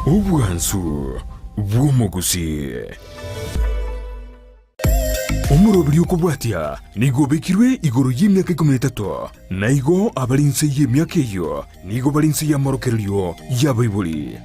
Obwansu bw'omogusii. Omoroberi okobwatia nigo obekirwe igoro y'emiaka ikomi na etato, na igo abare inse y'emiaka eyio nigo bare inse y'amorokererio y'abaibori.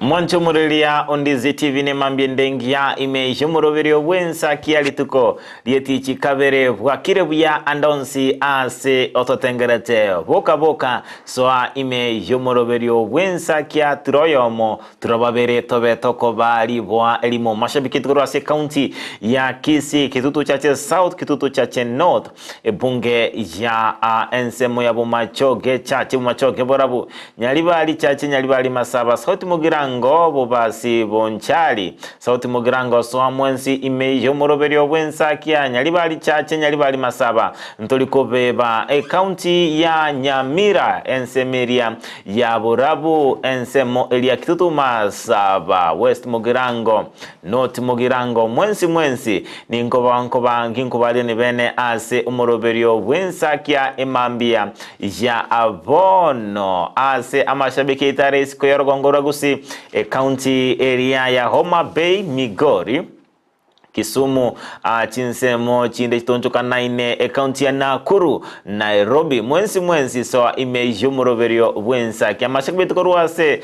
Mwanche omoreria ondizi TV nemambia ende engiya ime y'omoroberio bw'ensa kia rituko rietichi kabere bwakire buya ande onsi ase ototengerete boka boka soa ime y'omoroberio bw'ensa kia tira oyomo tira babere tobe tokoba riboa erimo mashabiki korwa ase ekaunti ya Kisii Kitutu Chache South Kitutu Chache North Ebunge ya ensemo ya Bomachoge Chache Bomachoge Borabu Nyaribari Chache Nyaribari Masaba Sauti Mugirango Bobasi Bonchari Sauti Mugirango Soa mwensi ime y'omoroberio bw'ensakia Nyaribari Chache Nyaribari Masaba Ntori kobeba Ecounty ya Nyamira ensemo eria ya Borabu ensemo eria Kitutu Masaba West Mugirango North Mugirango mwensi mwensi Ninkoba nkoba nginkobaria nibene ase omoroberio bw'ensakia emambia ya bono ase amashabiki aito are isiko y'orogongo rwa Gusii, ecounty eria ya Homa Bay, Migori, Kisumu, chinsemo chinde chitonchokanaine ecounty ya Nakuru, Nairobi. Mwensi mwensi soa ime y'omoroberio bw'ensakia amashabiki aito korwa ase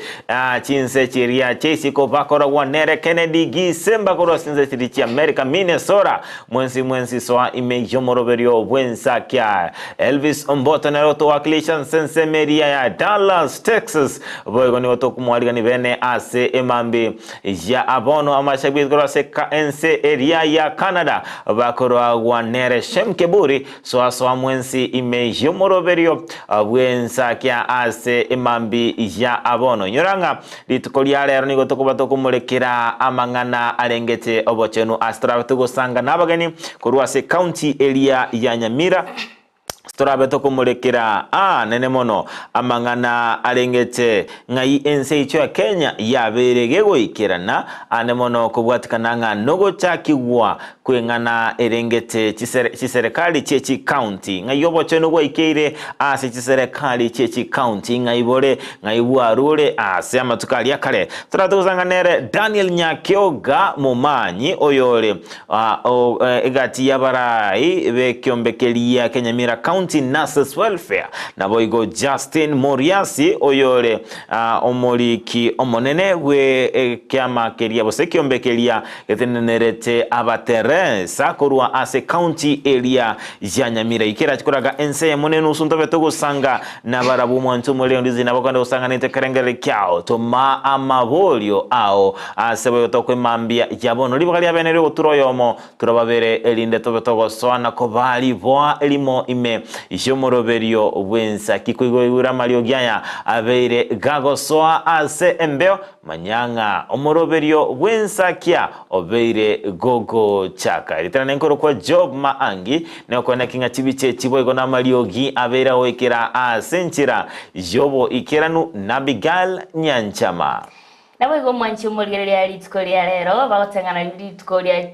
chinse chiria chiaisiko bakoragwa nere Kennedy Gisemba korwa ase chinse chiria chia America Minnesota. Mwensi mwensi soa ime y'omoroberio bw'ensakia Elvis Omboto nere otowakilisha nse ensemo eria ya Dallas, Texas. Boigo nigo tokomwarigani bene ase emambi ya bono amashabiki korwa ase ense eria ya Canada bakoragwa nere Shem Keburi. Soa soa mwensi ime y'omoroberio bw'ensakia ase emambi ya abono. Inyora ng'a rituko ria rero nigo tokoba tokomorekera amang'ana arengete obochenu ase torabe togosanga nabageni korwa ase county eria ya Nyamira. Torabe tokomorekera aanene mono amang'ana arengete ng'ai ense yaito ya Kenya yabeire gegoikerana aane mono kobwatikana ng'a nogochakigwa kw'eng'ana erengete chiserekari chie chikaunti, ng'ai obochenu bwaikeire ase chiserekari chie chikaunti, ng'ai bore, ng'ai bwarure ase amatuko aria kare. Torate gosanga nere Daniel Nyakioga Momanyi, oyore egati y'abarai b'ekiombe keria kia Nyamira County Nurses Welfare, naboigo Justin Moriasi, oyore omoriki omonene bw'ekiama keria gose ekiombe keria Getenenerete abateresa korwa ase county eria ya Nyamira ikerachi koraga ense eyemo na enusu ntobe togosanga nabarabwo omwancho omorendi nabo kande gosanganete ekerengereri kiao toma amaborio ao ase boigo tokwemambia ya bono ribaga ria bene riogotura oyomo tura babere erinde tobe togosoa na koba riboa erimo ime y'omoroberio bw'ensaki koigwa amariogi aya abeire gagosoa ase embeo Manya ng'a omoroberio bw'ensakia obeire gogochaka. Ritana nenkorokwa Job Maangi, nokoeneki ng'a chibicha echi boigo namariogi abeire agoikera ase enchera y'oboikeranu n'Abigail Nyanchama. Naboigo omwanchi omorigereria rituko ria rero, bagoteng'ana rituko ria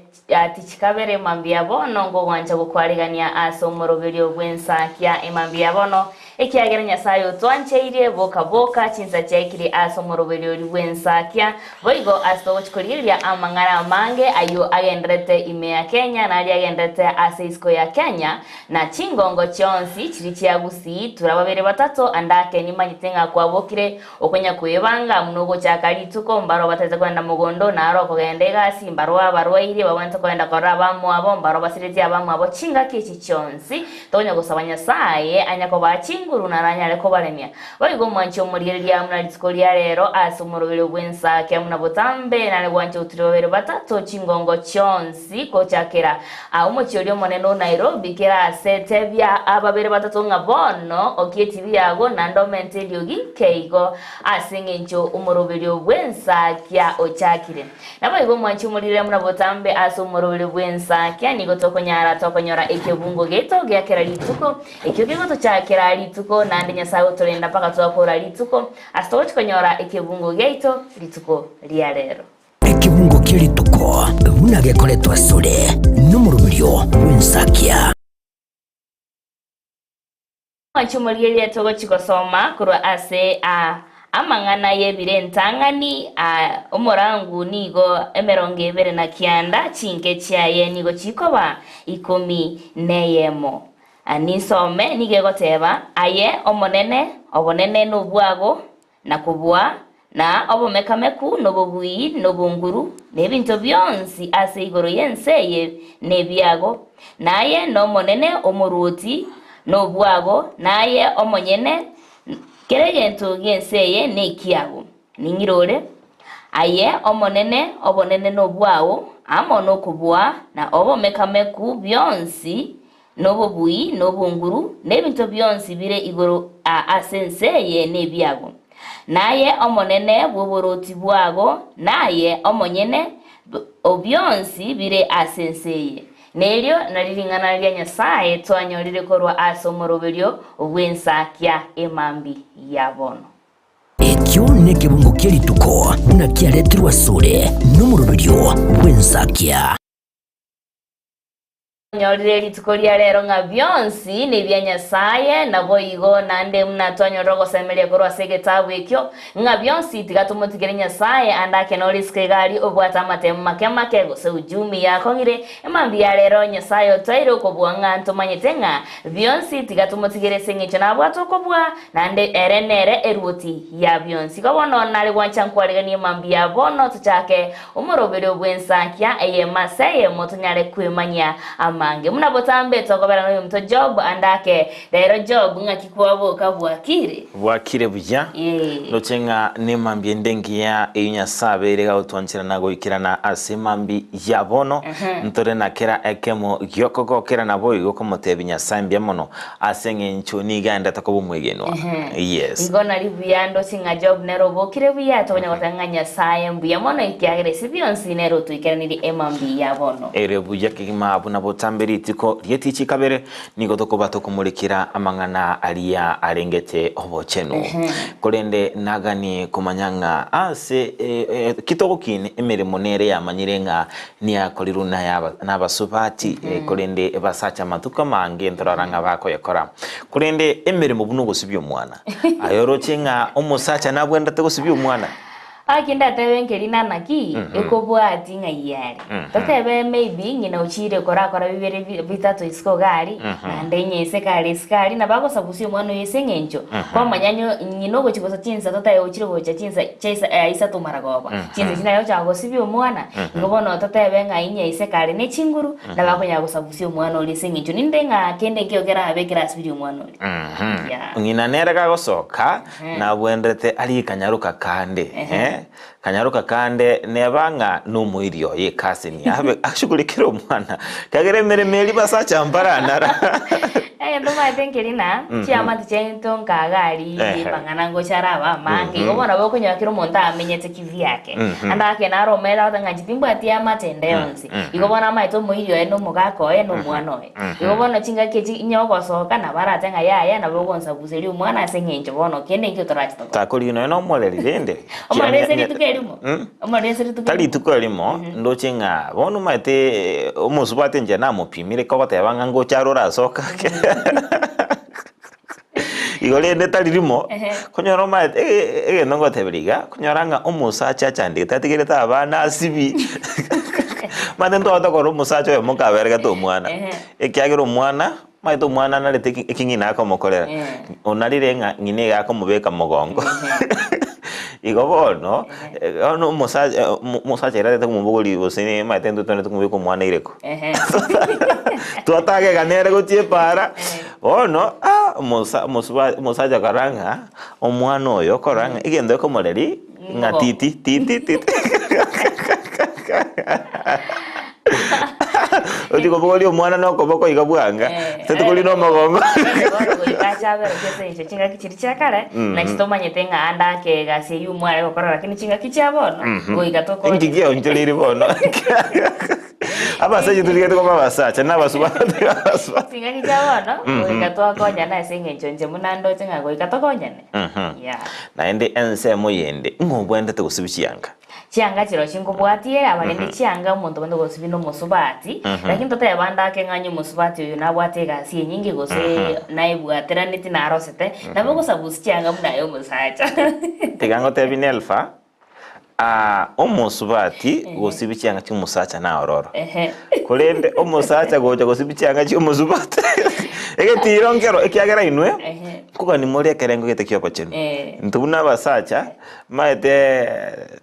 Tichikabere mambia bono ngogwancha gokwarigania ase omoroberio bw'ensakia emambia bono, ekiagera Nyasae otwancheirie boka boka chinsa chiaikire ase omoroberio oria bw'ensakia. Boigo ase togochia korigereria amang'ana amange ayio agendererete ime ya Kenya na aria agendererete ase isiko ya Kenya, na chingongo chionsi chiria chia Gusii, tura babere batato ande ake nimanyete ng'a kwabokire Okonya kwebanga buna ogochaka rituko, mbaro batete kogenda mogondo, naro okogenda egasi, mbaro abarwaire babwenerete kogenda korora abamwabo, mbaro basiretie abamwabo chingaki echi chionsi, tokonya gosaba Nyasae anya kobaa chinguru naro anyare kobaremia. Boigo omwanche omorigereria buna rituko ria rero ase omoroberio bw'ensake buna botambe, nare gwancha goturi babere batato chingongo chionsi gochakera aa omochie oria omonene o Nairobi kera ase tebia ababere batato ng'a bono okie etibi yago naende omente eriogi nkeigo ase engencho omoroberio bwe. bw'ensakia ochakire. Naboigo omwanchi omorire buna botambe ase omoroberi bw'ensakia, nigo tokonyara tokonyora ekebungo giaito gia kera rituko, ekio kegotochakera rituko, naende Nyasae otorenda mpaka twakora rituko, ase togochi konyora ekebungo giaito rituko ria rero. Ekebungo kie rituko buna gekoretwa asore nomoroberio bw'ensakia. Mwanche omorigereria togochi gosoma korwa ase a amang'ana y'ebiro entang'ani a omorangu nigo emerongo ebere na kianda, chinke chiaye nigo chikoba ikomi neyemo. Ninsome nigo egoteba, Aye Omonene, obonene nobwago, na kobua, na obomekameku, na obobui, na obonguru, na ebinto bionsi ase igoro y'ense eye nebiago, na aye n'Omonene omoruoti, na obwago, na aye omonyene, kera egento gi'ense eye nekiago. Ning'irore, aye Omonene, obonene nobwao, amo nokobua, na obomekameku bionsi, Nobobui, na obonguru, na ebinto bionsi bire igoro ase ense eye nebiago. Naye Omonene bw'oboroti bwago, naye omonyene o bionsi bire ase ense eye. Nerio nario ring'ana ria Nyasae twanyorire korwa ase omoroberio bw'ensakia emambia ya bono. Ekio nekebungo kie rituko buna kiaretirwe asore nomoroberio bw'ensakia. Twanyorire rituko ria rero ng'a bionsi nebia Nyasaye, naboigo naende buna twanyorire ogosemeria korwa ase egetabu ekio, ng'a bionsi tiga tomotigere Nyasaye ande akenore isiko egari obwate amatemo make make gose ujumi yakong'ire. Emambia ya rero Nyasaye otoire okobua ng'a ntomanyete ng'a bionsi tiga tomotigere ase eng'encho nabwate okobua, naende ere nere eruoti ya bionsi. Igo bono nare gwancha nkwariganie mambia bono tochake Omoroberio bw'ensakia eyemo ase eyemo tonyare kwemanyia amange. Buna botambe tokobera noyominto Job ande ake rero Job ng'aki kwaboka bwakire? Bwakire buya, Ee. ndoche ng'a nemambia ende engiya eyio Nyasae abeire gagotwancherana na goikerana ase emambia ya bono. Ntore na kera ekemo gi'okogokera naboigo komotebia Nyasae mbuya mono ase eng'encho nigo aendete koba omwegenwa. Yes. Igo nari buya ndoche ng'a Job nere obokire buya, tokonya goteba ng'a Nyasae mbuya mono ekiagera ase bionsi nere otoikeraniri emambia ya bono. Ere buya kegima buna botambe rituko ri'etichi kabere, nigo tokoba tokomorekera amang'ana aria arengete obochenu. Korende naganie komanya ng'a ase ki togokina emeremo nere yamanyire ng'a Niyakorirwe nabasubati, korende basacha amatuko amange ntorara ng'a bakoyekora. Korende emeremo buna ogosibia omwana. Aye oroche ng'a omosacha nabwenerete gosibia omwana? Gaki ndatebe nkeri nanaki ekobwati ng'ai are. Totebe maybe ng'ina ochire korakora bibere bitato isiko iga aria, naende inye ise kare isiko aria, nabo agosabusia omwana oyo ase eng'encho kwamanya ng'ina ogochia gosa chinsa totae ochire gocha chinsa chia isato maragoba. Chinsa echi naye ochaka gosibia omwana, igo bono totebe ng'a inye ise kare ne chinguru, nabo akonyara gosabusia omwana oria ase eng'encho ninde ng'a kende nkeigo kerabe kerasibirie omwana oria. Yeah. Ng'ina nere gagosoka, nabwenerete arie kanyaroka kande, eh, kanyaroka kande neba ng'a nomoiri oye ecousin abe ashugulikere omwana, ekiagera emeremo eria basacha mbaranara. Egento omanyete nkeri na, chiamate chiaito nkaga aria amang'ana ngocha araba amange, igo bono nabo okonyora kera omonto amenyete kivyake. Ande akende naro omanyete agoteba ng'a inche timbwati eamate ende yonsi. Igo bono amaete omoiri oye na omogaka oye na omwana oye. Igo bono chingaki echi inye ogosoka nabo arate ng'a yaya nabo ogonsabuseria omwana ase eng'encho bono kende nkio torache tokore. Takorigwa nonya na omoreri rende. Omoreri ase rituko erimo? Omoreri ase rituko Tari erimo? rituko erimo, ndoche ng'a bono omanyete omosubati inche namopimire kogoteba ng'a ngocha arore asoka ake. Igo rende tari rimo, konyora omanyete egento ngoteberia iga, konyora ng'a omosacha achandegete atigerete abana asibi, omanyete ntwaba tokora omosacha oyomo kaberegete omwana, ekiagera omwana, omanyete omwana narete eki ng'ina akomokorera, onarire ng'a ng'ina iga akomobeka mogongo. Igo bono, bono omosacha omosacha ere arete komobogoria gose omanyete intwe twenete komobeka omwana ireko. Twatageka nere gochia epaara, bono ah omosa omosuba omosacha akarora ng'a omwana oyo okorora ng'a egento ekomoreri ng'a titi titi titi. Ochi kobogoria omwana na okoboko iga bwanga, tari kori na omogongo. Rende bono goika ache aberoke ase engencho chingaki chiria chia kare, nachi tomanyete ng'a ande ake egasi eyio mware gokora lakini chingaki chia bono, goika tokonye. Inki giaonchoreire bono? Abasacha torigete koba abasacha, na abasubati abasubati. Chingaki chia bono, goika twakonyana ase engencho inche buna ndoche ng'a goika tokonyane. Yeah. Naende ensemo yende, ng'o obwenerete gosibia chianga? Chianga chirochio nkobwatie, aba rende chianga omonto obwenerete gosibia nomosubati, lakini totebe ande ake ng'a onye omosubati oyo nabwate egasi enyinge gose naebwateraneti narosete, nabo ogosabusia chianga buna aye omosacha. Tiga ngotebi Nelfa, aa omosubati gosibia chianga chi'omosacha naororo, korende omosacha gocha gosibia chianga chi'omosubati egetiiro nkero ekiagera inwe, nkogani more ekerengo gete ki'obochenu. Intwe buna abasacha, Maete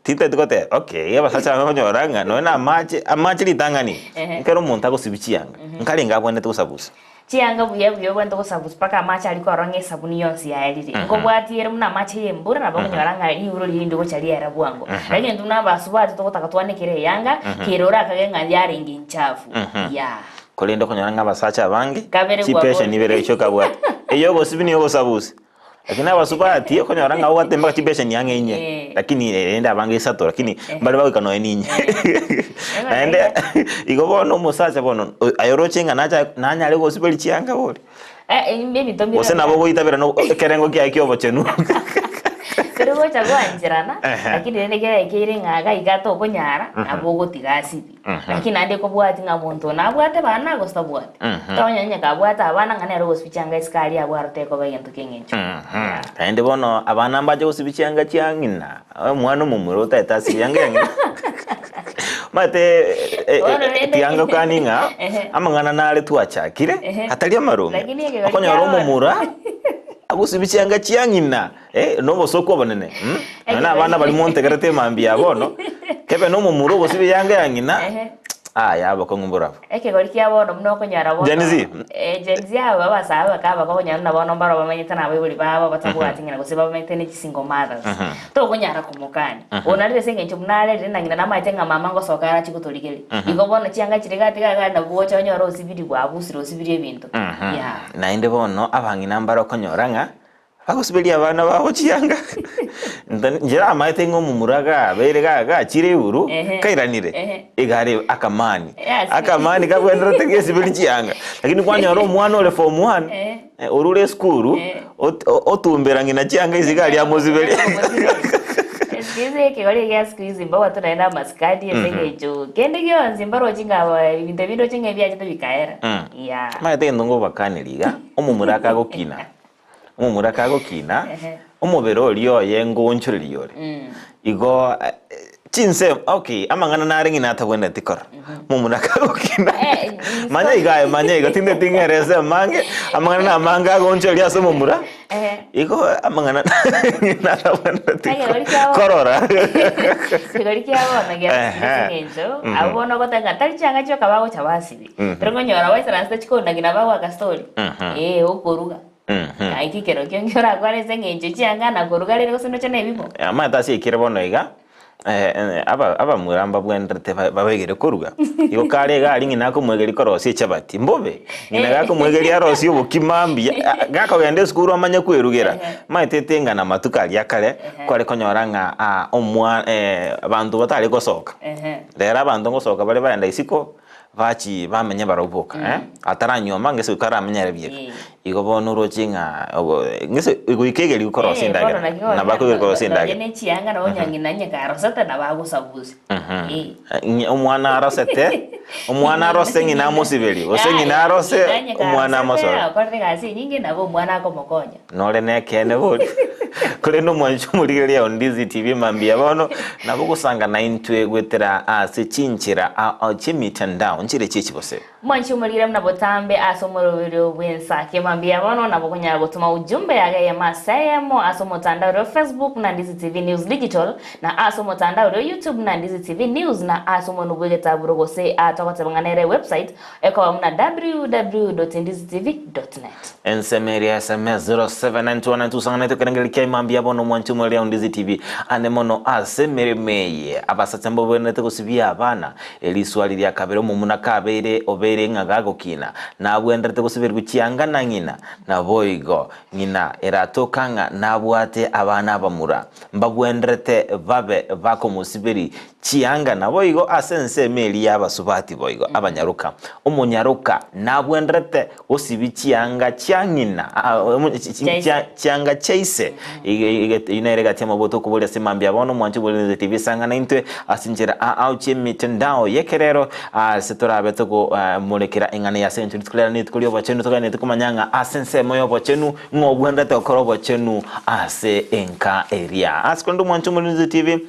tintagete goteba okay abasacha aba bakonyora ng'a nonya na amache, amache ritang'ani, ekero omonto agosibia chianga, nkarenge abwenerete gosabusa? Chianga buya buya obwenerete gosabusa mpaka amache aria korora ng'a esabuni yonsi yaerire. Nkobwatia ere buna amache ya embura nabo okonyora ng'a riuro riria rinde gocha riaera bwango. Lakini intwe buna abasubati togotaka twanekere eyanga, kere orakage ng'a yarenge enchafu. Yeah. Korende okonyora ng'a abasacha abange, Kabere chipesha gwabora. nibere echio okabwate, eyo ogosibia niyo ogosabusa. Lakini abasubati okonyora ng'a obwate mpaka chibesheni ang'e inye, Eh. lakini erende abange isato lakini mbare bagoika nonya na inye. Naende igo bono omosacha bono o- aye oroche ng'a nacha nanyare gosiberia chianga bori? Eh, ebinto mbire Gose nabo ogoitabera no ekerengo kiaye kia obochenu. Tori gocha goancherana, Ehe. lakini rende kera ekeire ng'a iga iga tokonyara, nabo ogotiga asibi. Lakini naende ekobwati ng'a monto oyo nabwate abana gose tabwati. Tonya onye kabwate abana ng'a nere ogosibia chianga isiko aria abwo aro tekoba egento ki'eng'encho. Yeah. Naende bono abana mbache gosibia chianga chia ng'ina, omwana omomura otaete asibie yanga ya ng'ina. Omanyete Bono rende- tianga okani ng'a Ehe. amang'ana nare twachakire Ehe. atari amaronge. Lakini ekegori Okonyora kia bono. omomura agosibia chianga chia ng'ina. Eh, nobosoku obonene, mm? Nonya na abana baria montegerete emambia ya bono, kebe nomomura ogosibia eyanga ya ng'ina, Ehe. aya abakong'u mborabwo. Ekegori kia bono buna okonyora bono Gen Z. Eh, Gen Z aba abasae abake abake okonyora buna bono mbaro bamenyete na abaibori babo batabwati ng'ina gose bamenyete ne chisingle mothers. Tokonyara komokania. Oyo narire ase eng'encho buna arerire na ng'ina namaete ng'a mama ngosoka arache gotorigeria. Igo bono chianga chiria iga tiga iga nabo gocha onyore osibiri bwabusire osibirie ebinto. Yeah. Naende bono abang'ina mbare okonyora ng'a Bagosiberia abana babo chianga. Inche namaete ng'a omomura gabeire ga- gachire iguru, Ehe. kairanire, Ehe. iga are akamani. Yes. Akamani kabwenerete gesiberia chianga. Lakini kwanyora omwana ore form one, Ehe. eh, orure esukuru, Eh. ot- o- otumbera ng'ina chianga ase iga aria amosiberie. Siku hizi ekegori egia siku hizi mbabwate naende amasikani ase eng'encho kende gionsi mbarochi ng'a aba ebinto ebinde oche ng'a ebiachete bikaera. Yeah. Omanyete egento ngobakaneria iga, omomura akagokina, Omomura kagokina, omobere oria oye ngoonchoreria ore. Igo chinsemo, okay, amang'ana nare ng'ina atabwenereti korora. Omomura kagokina, manya iga aye, manya iga, tindeti ng'ere ase amange, amang'ana namange agoonchoreria ase omomura, igo amang'ana ng'ina atabwenereti korora. Ekegori kia bono giasikire ase eng'encho, abwo bono ogoteba ng'a tari chianga chioka bagocha basibi, tari konyora baisaranse chikondagina bagoaka story, eh okoruga. Naki kero kionki orakwane ase engencho chianga na koruga rende gose ndoche nebimo? Amato ase ekere bono iga, abamura mbabwenerete babegere koruga. Igo kare iga aria ng'ina akomwegeria korosia echabati, mbobe. Ng'ina gakomwegeria arosie obokima mbuya, gakogenda esukuru amanye kwerugera. Omanyete eteng'ana amatuko aria akare, kware konyora ng'a omwa abanto batare gosoka. Rero abanto ngosoka bare baenda isiko, Bachi bamenye barobwo boka, eh, ataranyuoma ng'ese goika aramenye ere bieka. Igo bono oroche ng'a ogo ng'ese goika egeria korosia Eh, bono endagera, naki bono nabo akoigwa korosia nonye endagera. ne chianga nabo onye ng'ina onye karosete nabo agosabusia. Eh. Ng'i omwana arosete, omwana arose ng'ina amosiberie, gose ng'ina arose omwana amosore. Akorire egasi enyinge nabo omwana akomokonya. Nore nekeene bori, korende omwanchi omorigereria o Ndizi TV mambia bono, nabo ogosanga naintwe goetera ase chinchera ao chi'emitandao nchire chi'echi gose. Omwanchi omorigereria buna botambe ase omoroberio bw'ensake mambia bono nabo okonyara gotoma ujumbe yago eyemo ase eyemo ase omotandao oria o Facebook buna Ndizi TV News Digital na ase omotandao oria o YouTube buna Ndizi TV News na ase omonwe bw'egetaburo gose aa togoteba ng'a nere ewebsite ekoba buna www.ndizitv.net. Ensemo eria sms 07921929 ekerengererio kia mambia bono omwanchi omweria o Ndizi TV ande mono ase emeremo eye abasacha mbabwenerete gosibia abana eriswali ria kabere omomuna kabeire obe. kabeire ng'a gagokina, nabwenerete gosiberigwa chianga na ng'ina, naboigo ng'ina eratoka ng'a nabwate abana abamura, mbagwenerete babe bakomosiberi chianga, naboigo ase ensemo eria y'abasubati boigo abanyaroka. Omonyaroka nabwenerete gosibi chianga chia ng'ina, chianga chia ise. Eyio nere egati y'amaboto okoboria ase mambia bono, omwancho bw'Orenze TV sang'ana intwe ase enchera ao chi'emetandao y'ekerero ase torabe togomorekera eng'ana eye ase engencho rituko riane nerituko ri'obochenu toganetie komanya ng'a ase ensemo y'obochenu ng'a obwenerete gokora obochenu ase enka eria. Ase korende omwancho bw'Orenze TV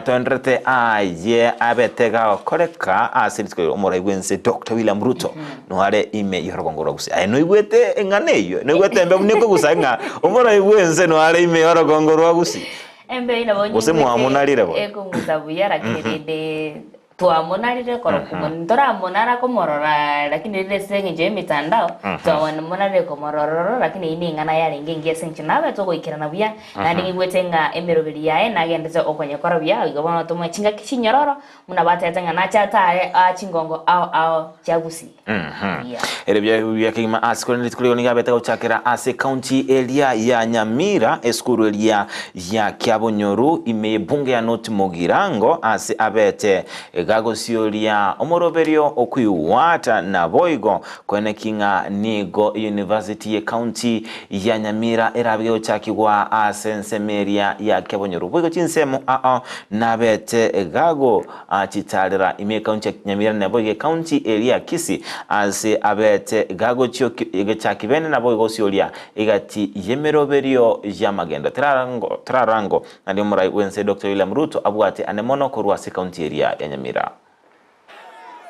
toendererete aye abete gagokoreka ase rituko riria omorai bw'ense Doctor William Ruto Noare ime y'orogongo rwa Gusii. Aye noigwete eng'ana eyio? Noigwete embe buna ekogusa ng'a omorai bw'ense noare ime y'orogongo rwa Gusii? Embe eyio nabo Gose nyigwete mwamonarire bono? ekong'usa buya lakini rende twamonarire korwa komo ntoramonara komorora lakini rende ase eng'encho y'emitandao twamonarire komorora lakini eyio neng'ana yarenge engiya ase eng'encho nabete ogoikerana buya naende nyigwete ng'a emeroberi yaye nagendete okonyekora buya igo bono tomoe chingaki chinyororo Buna batebete ng'a nache ataare aa chingongo ao ao chia Gusii. Yeah. Ere buya kegima ase korende rituko rigo nigo abete gochakera ase ekaunti eria ya Nyamira esukuru eria ya Kiabonyoru ime y'ebunge ya North Mugirango ase abete gagosioria omoroberio okoigwata naboigo koeneki ng'a nigo eyunivasiti y'ekaunti ya Nyamira erabe gegochakigwa ase ensemo eria ya Kiabonyoru. Boigo chinsemo ao nabete gago chitarera ime ekaunti ya Nyamira naboigo ekaunti eria ya Kisii ase abete gagochio egechaki bene naboigo gosioria egati y'emeroberio y'amagendo. Terarango terarango nario omorai bw'ense Doctor William Ruto abwate ane mono korwa ase ekaunti eria ya Nyamira.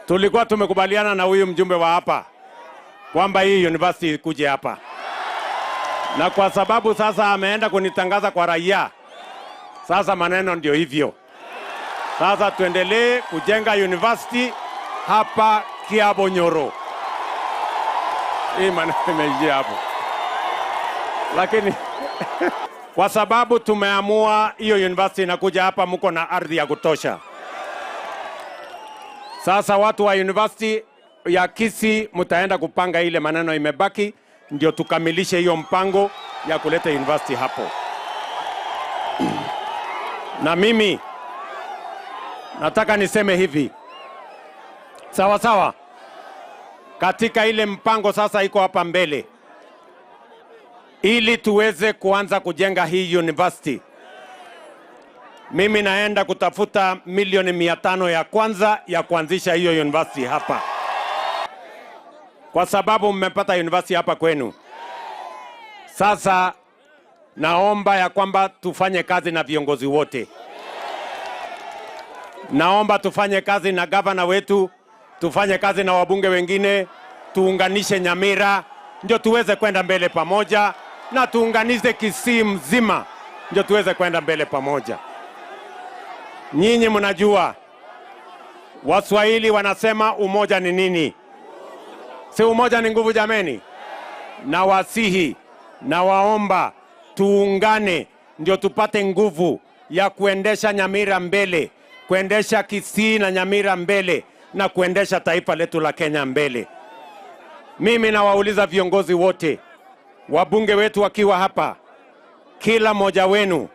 Tulikuwa tumekubaliana na huyu mjumbe wa hapa kwamba hii university ikuje hapa, na kwa sababu sasa ameenda kunitangaza kwa raia, sasa maneno ndio hivyo. Sasa tuendelee kujenga university hapa Kiabonyoro. Hii maneno imeishia hapo, lakini kwa sababu tumeamua hiyo university inakuja hapa, mko na ardhi ya kutosha. Sasa watu wa university ya Kisii mtaenda kupanga ile maneno imebaki, ndio tukamilishe hiyo mpango ya kuleta university hapo. Na mimi nataka niseme hivi, sawa sawa, katika ile mpango sasa iko hapa mbele, ili tuweze kuanza kujenga hii university mimi naenda kutafuta milioni 500 ya kwanza ya kuanzisha hiyo university hapa, kwa sababu mmepata university hapa kwenu. Sasa naomba ya kwamba tufanye kazi na viongozi wote, naomba tufanye kazi na gavana wetu, tufanye kazi na wabunge wengine, tuunganishe Nyamira ndio tuweze kwenda mbele pamoja, na tuunganize Kisii mzima ndio tuweze kwenda mbele pamoja. Nyinyi mnajua Waswahili wanasema umoja ni nini? Si umoja ni nguvu jameni? Na wasihi na waomba tuungane, ndio tupate nguvu ya kuendesha Nyamira mbele, kuendesha Kisii na Nyamira mbele, na kuendesha taifa letu la Kenya mbele. Mimi nawauliza viongozi wote, wabunge wetu wakiwa hapa, kila mmoja wenu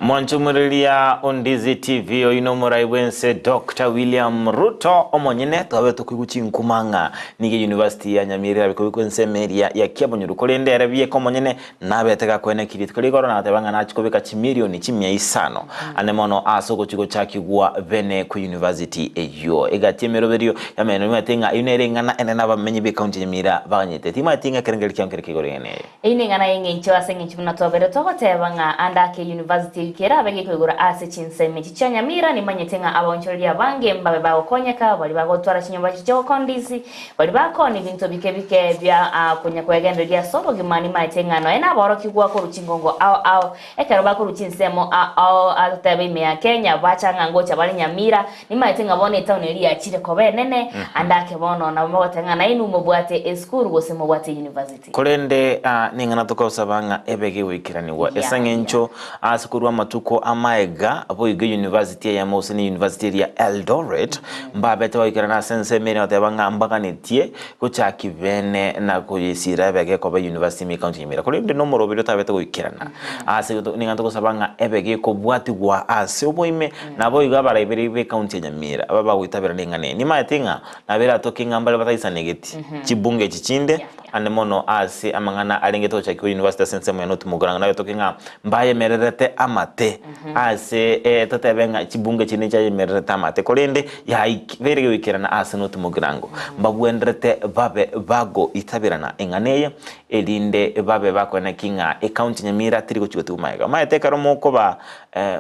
Mwanchumureria Ondizi TV oino nomorai bwense Dr. William Ruto omonyene twabe tokoigwa chinkuma ng'a nigo university ya Nyamira erabekwe ensemo eria ya Kiabonyoru korende ere bieka omonyene nabete gakoenekia rituko rigoro nateba ng'a nachi kobeka chimilioni chimia isano ane mono ase ogochi gochakigwa bene kwe university eyio egati emeroberio yameno nimanyete ng'a eyio nere eng'ana enene abamenyi be county ya Nyamira baganyete timanyeti ng'a ekerengeri kiao nkere kigoro eng'ana eye. Eyio neng'ana y'engencho ase engencho buna twabere togoteba ng'a ande ake University eyio kerabe gekoigora ase chinsemo echi chia Nyamira nimanyete ng'a abaonchoreria abange mbabe bagokonyeka baria bagotwara chinyomba echi chi'ogokondisi baria bakoonia ebinto bike bike bia konya kwegendereria ase obogima nimaete ng'a nonya naborokigwa korwa chingongo ao ao ekero bakorwa chinsemo ao ao totebe ime ya Kenya bacha ng'a ngocha bare Nyamira Nimaete ng'a bono etaoni eria yachire koba enene, ande ake bono nabo mogoteba ng'a nainwe mobwate esukuru gose mobwate university. Korende ning'ana tokosaba ng'a ebe gegoikeranigwa ase Yeah, eng'encho yeah. ase korwa. amatuko amaega boigo university eyemo gose ne university eria Eldoret mbabete goikerana ase ensemo eria goteba ng'a mbaganetie gochaki bene na koyesira ebe gekoba university ime ekaunti ya Nyamira. Korende nomoroberi otabete goikerana ase nigo togosaba ng'a ebe gekobwatigwa ase oboime naboigo abaraiberi b'ekaunti ya Nyamira aba bagoitabera neng'ana eye. Nimaete ng'a nabo eratoke ng'a mbare bataisanegeti chibunge echi chinde Ande mono ase amang'ana arengete gochakigwa university ase ensemo ya North Mugirango nabetoke ng'a mbayemererete amate ase totebe ng'a chibunge chinde nchiayemererete amate korende yabeire goikerana ase North Mugirango mbabwenderete babe bagoitabirana eng'ana eye erinde babe bakoena ki ng'a ecounty Nyamira teri gochia gotigwa magega. Omanyete ekero mokoba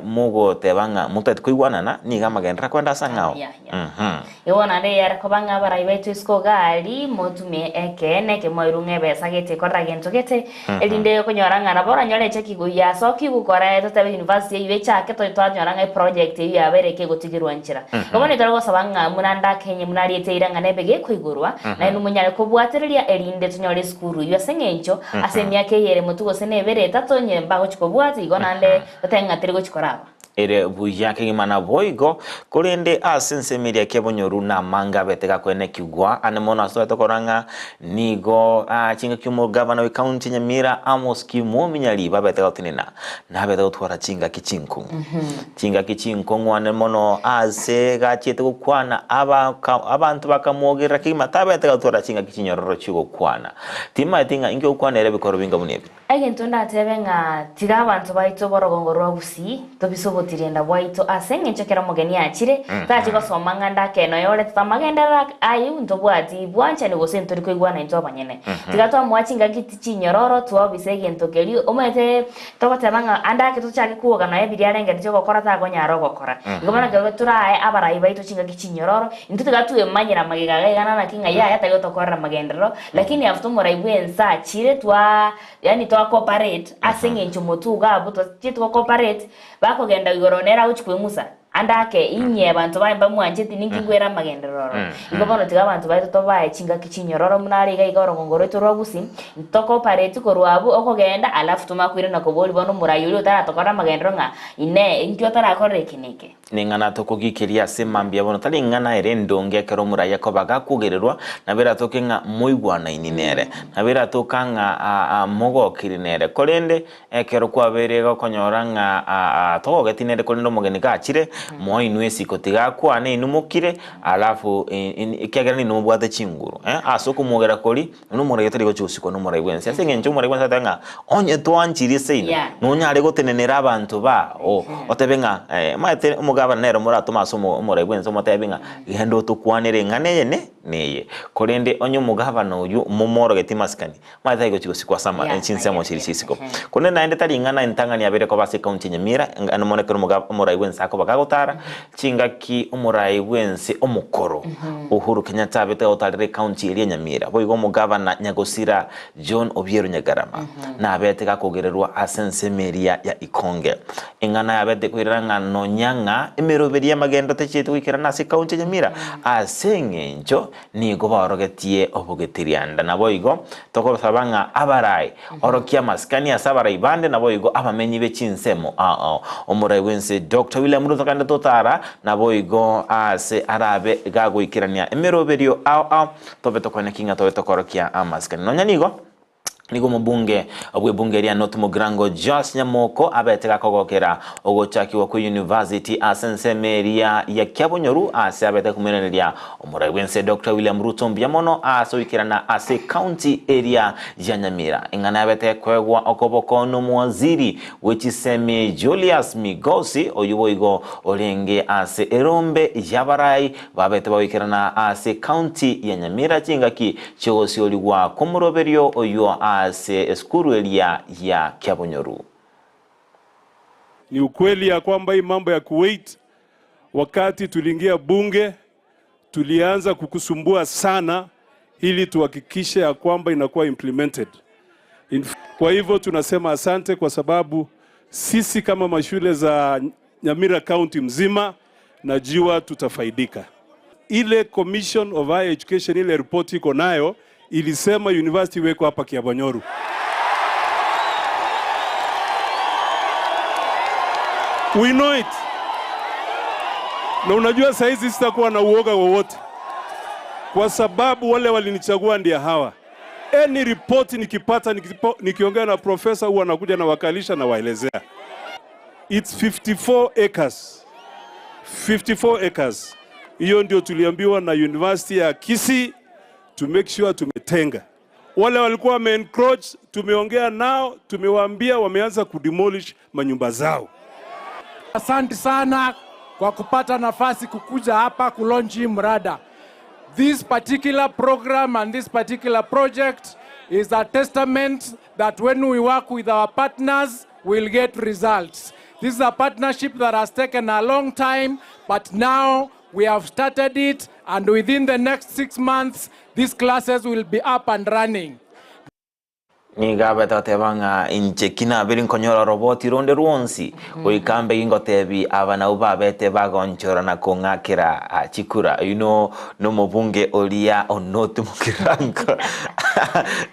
mogoteba ng'a motagete koigwanana nigo amagenderero akoenda ase ang'ao. Igo naende eyare koba ng'a abarai baito isiko iga aria, motumie ekeene kemoirwe ng'a ebesa gete ekorera gento gete, erinde okonyora ng'a nabo oranyore echeki yasokia gokora totebe university eywo echake to twanyora ng'a eproject eywo yabeire ekegotigerwa nchera. Igo bono tore gosaba ng'a buna ande akenye buna ariete eira ng'a nebe gekoigorwa, naende monyare kobwatereria erinde tonyore esukuru eywo ase eng'encho ase emiaka eye ere motwe gose na ebere etato onye mbagochi kobwatia igo naende totebe ng'a teri gochi koraba. Ere buya kegima naboigo, korende ase ensemo eria kebonyoru namange abete gakoenekigwa ande mono ase tobwate korora ng'a nigo chingaki omogavana bwe county ya Nyamira Amos Kimwomi Nyaribo abete gotenena nabete gotwara chingaki chinkong'u. Chingaki chinkong'u ande mono ase gachiete gokwana abaka abanto bakamwogerera kegima tabete gotwara chingaki chinyororo chiogokwana. Timaeti ng'a inki ogokwana ere ebikorwa binga buna ebi. Egento ndatebe ng'a tiga abanto baito b'orogongo rwa Gusii tobise obotirenda bwaito ase engencho ekero omogeni achire, tachi gosoma ng'a ndake noyo oretete amagenderero ayio ntobwati bwanchani gose ntori koigwana intwe abanyene. Tiga twamoa chingaki chinyororo twabise egento keria omanyete togoteba ng'a ande ake tochake kwoga nonya biria arengereretie ogokora takonyara ogokora. Igo bono ekero torae abarai baito chingaki chinyororo, intwe tiga twemanyere amagega iga iga naki ng'a yaya tari gotokorera amagenderero, Lakini after omorai bwense achire twa yaani twa cooperate ase eng'encho motwe iga abwo twachie twa cooperate bakogenda igoro nere agochi koing'usa ande ake inye abanto baye mbamwancheti ninki nkwera amagenderero ororo. Igo bono tiga abanto baito tobae chingaki chinyororo buna are iga iga orogongo rwaito rwa Gusii, to cooperate korwa abwo okogenda alafu tomanye koirana koboria bono omorai oria otaratokorera amagenderero ng'a inee inki otarakorera eke na eke. Ning'ana tokogikeria ase mambia bono, tari ing'ana ere endonge ekero omoraia akoba gakwogererwa, nabo eratoke ng'a moigwanaini nere, nabo eratoka ng'a mogokiri nere. Korende ekero kwabeire gokonyora ng'a togogeti nere korende omogeni gachire, moe inwe esiko, tiga akwane inwe mokire, alafu ekiagera ninwe mobwate chinguru ase okomwogera koria. Buna omoraia tari gochia gosikwa nomorai bw'ense, ase engencho omorai bw'ense agateba ng'a onye twanchirie seino, Yeah. nonyare gotenenera abanto bao, otebe ng'a eh, omanyete omogabana nere moratome ase omo omorai bw'ense omotebi ng'a genda otokwanere eng'ana eye ne neye. Korende onye omogabana oywo momorogeti masikani, omanyete tari gochia gosikwa ase ama Yeah, chinsemo yeah, chiria yeah. chisiko. Ehe. Korende naende tari ing'ana entang'ani yabere koba ase ekaunti ya Nyamira, enga mono ekero omoga omorai bw'ense akoba gagotara, Chingaki omorai bw'ense omokoro Uhuru Kenyatta abete gotarera ecounty eria Nyamira, boigo omogavana Nyagosira John Obiero Nyagarama nabete gakogererwa ase ensemo eria ya Ikonge. Eng'ana yabete koirera ng'a nonya ng'a emeroberi y'amagendo techieti goikerana ase ecounty ya Nyamira ase eng'encho Nigo baorogetie obogetirianda. Naboigo togosaba ng'a abarai orokie amasikani ase abarai bande naboigo abamenyi be chinsemo ao. Omorai bw'ense Doctor William Ruto kande totara naboigo aase arabe gagoikerania emeroberio ao ao tobe tokoeneki ng'a tobe tokorokia amasikani. Nonya nigo Nigo omobunge bw'ebunge ria North Mugirango Joash Nyamoko abete gakogokera ogochakigwa kwe University ase ensemo eria ya Kiabonyoru ase abete komoiraneria omorai bw'ense Doctor William Ruto mbuya mono ase goikerana ase ecounty eria ya Nyamira. Eng'ana yabete koegwa okoboko nomowaziri bwe chisemi Julius Migosi oyio boigo orenge ase erombe y'abarai Babete bagoikerana ase county ya Nyamira chingaki chi'ogosiorigwa kw'omoroberio oyio ase esukuru eria ya Kiabonyoru. Ni ukweli ya kwamba hii mambo ya Kuwait wakati tuliingia bunge tulianza kukusumbua sana ili tuhakikishe ya kwamba inakuwa implemented. Kwa hivyo tunasema asante kwa sababu sisi kama mashule za Nyamira County mzima najua tutafaidika. Ile Commission of Higher Education ile report iko nayo ilisema university iwekwe hapa Kiabonyoru. Na unajua saa hizi sitakuwa na uoga wowote, kwa sababu wale walinichagua ndia hawa. Any report nikipata, nikiongea na profesa huwa anakuja na wakalisha na waelezea. It's 54 acres. 54 acres. Hiyo ndio tuliambiwa na University ya Kisii to make sure tumetenga. Wale walikuwa wame encroach, tumeongea nao, tumewaambia wameanza kudemolish manyumba zao. Asante sana kwa kupata nafasi kukuja hapa kulaunch hii mrada. This particular program and this particular project is a testament that when we work with our partners, we'll get results. This is a partnership that has taken a long time, but now we have started it, and within the next 6 months, these classes will be up and running. Nigo abete goteba ng'a inche ki nabere nkonyora oroboti ronde rwonsi, goika mbe ingotebi aba nabwo babete bagonchora na kong'akera ah, chikura. Oyio no nomobunge oria onoti mokirango.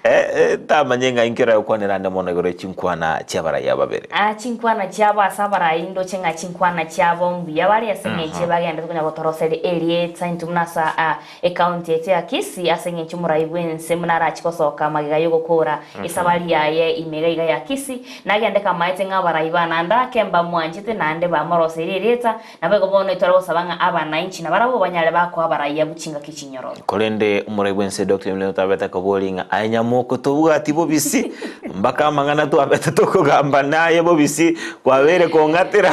Eh, eh, tamanye ng'a inki oragokwanera ande mono igoro ye chinkwana chi'abarai aba babere. Ah, chinkwana chiabo ase abarai ndoche ng'a chinkwana chiabo mbuya bare ase eng'encho ebagenderete konya gotoroseria erieta intwe buna ase ah, Ecounty yaito ya Kisii ase eng'encho omorai bw'ense buna arache gosoka magega y'ogokoora esabari yaye ime iga iga ya Kisii, nagende kamaete ng'a abarai ba naende ake mbamwanchete naende bamoroseirie erieta, naboigo bono etware gosaba ng'a abanainchi nabarabwo banyare bakoa abarai abwo chingaki chinyororo. Korende omorai bw'ense Doctor Emilio tabete koboria ng'a aye nyamoko tobwati bobisi mpaka amang'ana twabete tokogamba naye bobisi kwabeire kong'atera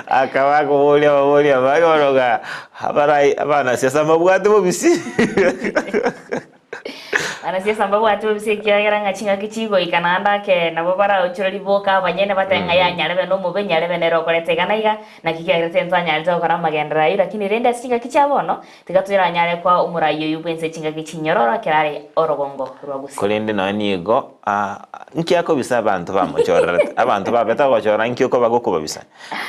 akaba akoboria ababoria abange bono ng'a Abarai abanasiasa mbabwate bobisi. Abanasiasa mbabwate bobisi ekiagera ng'a chingaki chigoika naende ake nabo baraonchore riboka abanyene batebe ng'a ya nyarebe nomobe nyarebe nere okoreta iga na iga naki kiagera tintwanyarete gokora amagenderero ayio lakini rende ase chingaki chia bono tiga toiranyare koa omorai oyio bwense chingaki chinyororo ekero are orogongo rwa Gusii. Korende nonya nigo nki akobisa abanto bamochorerete abanto babete gochora nki okoba gokobabisa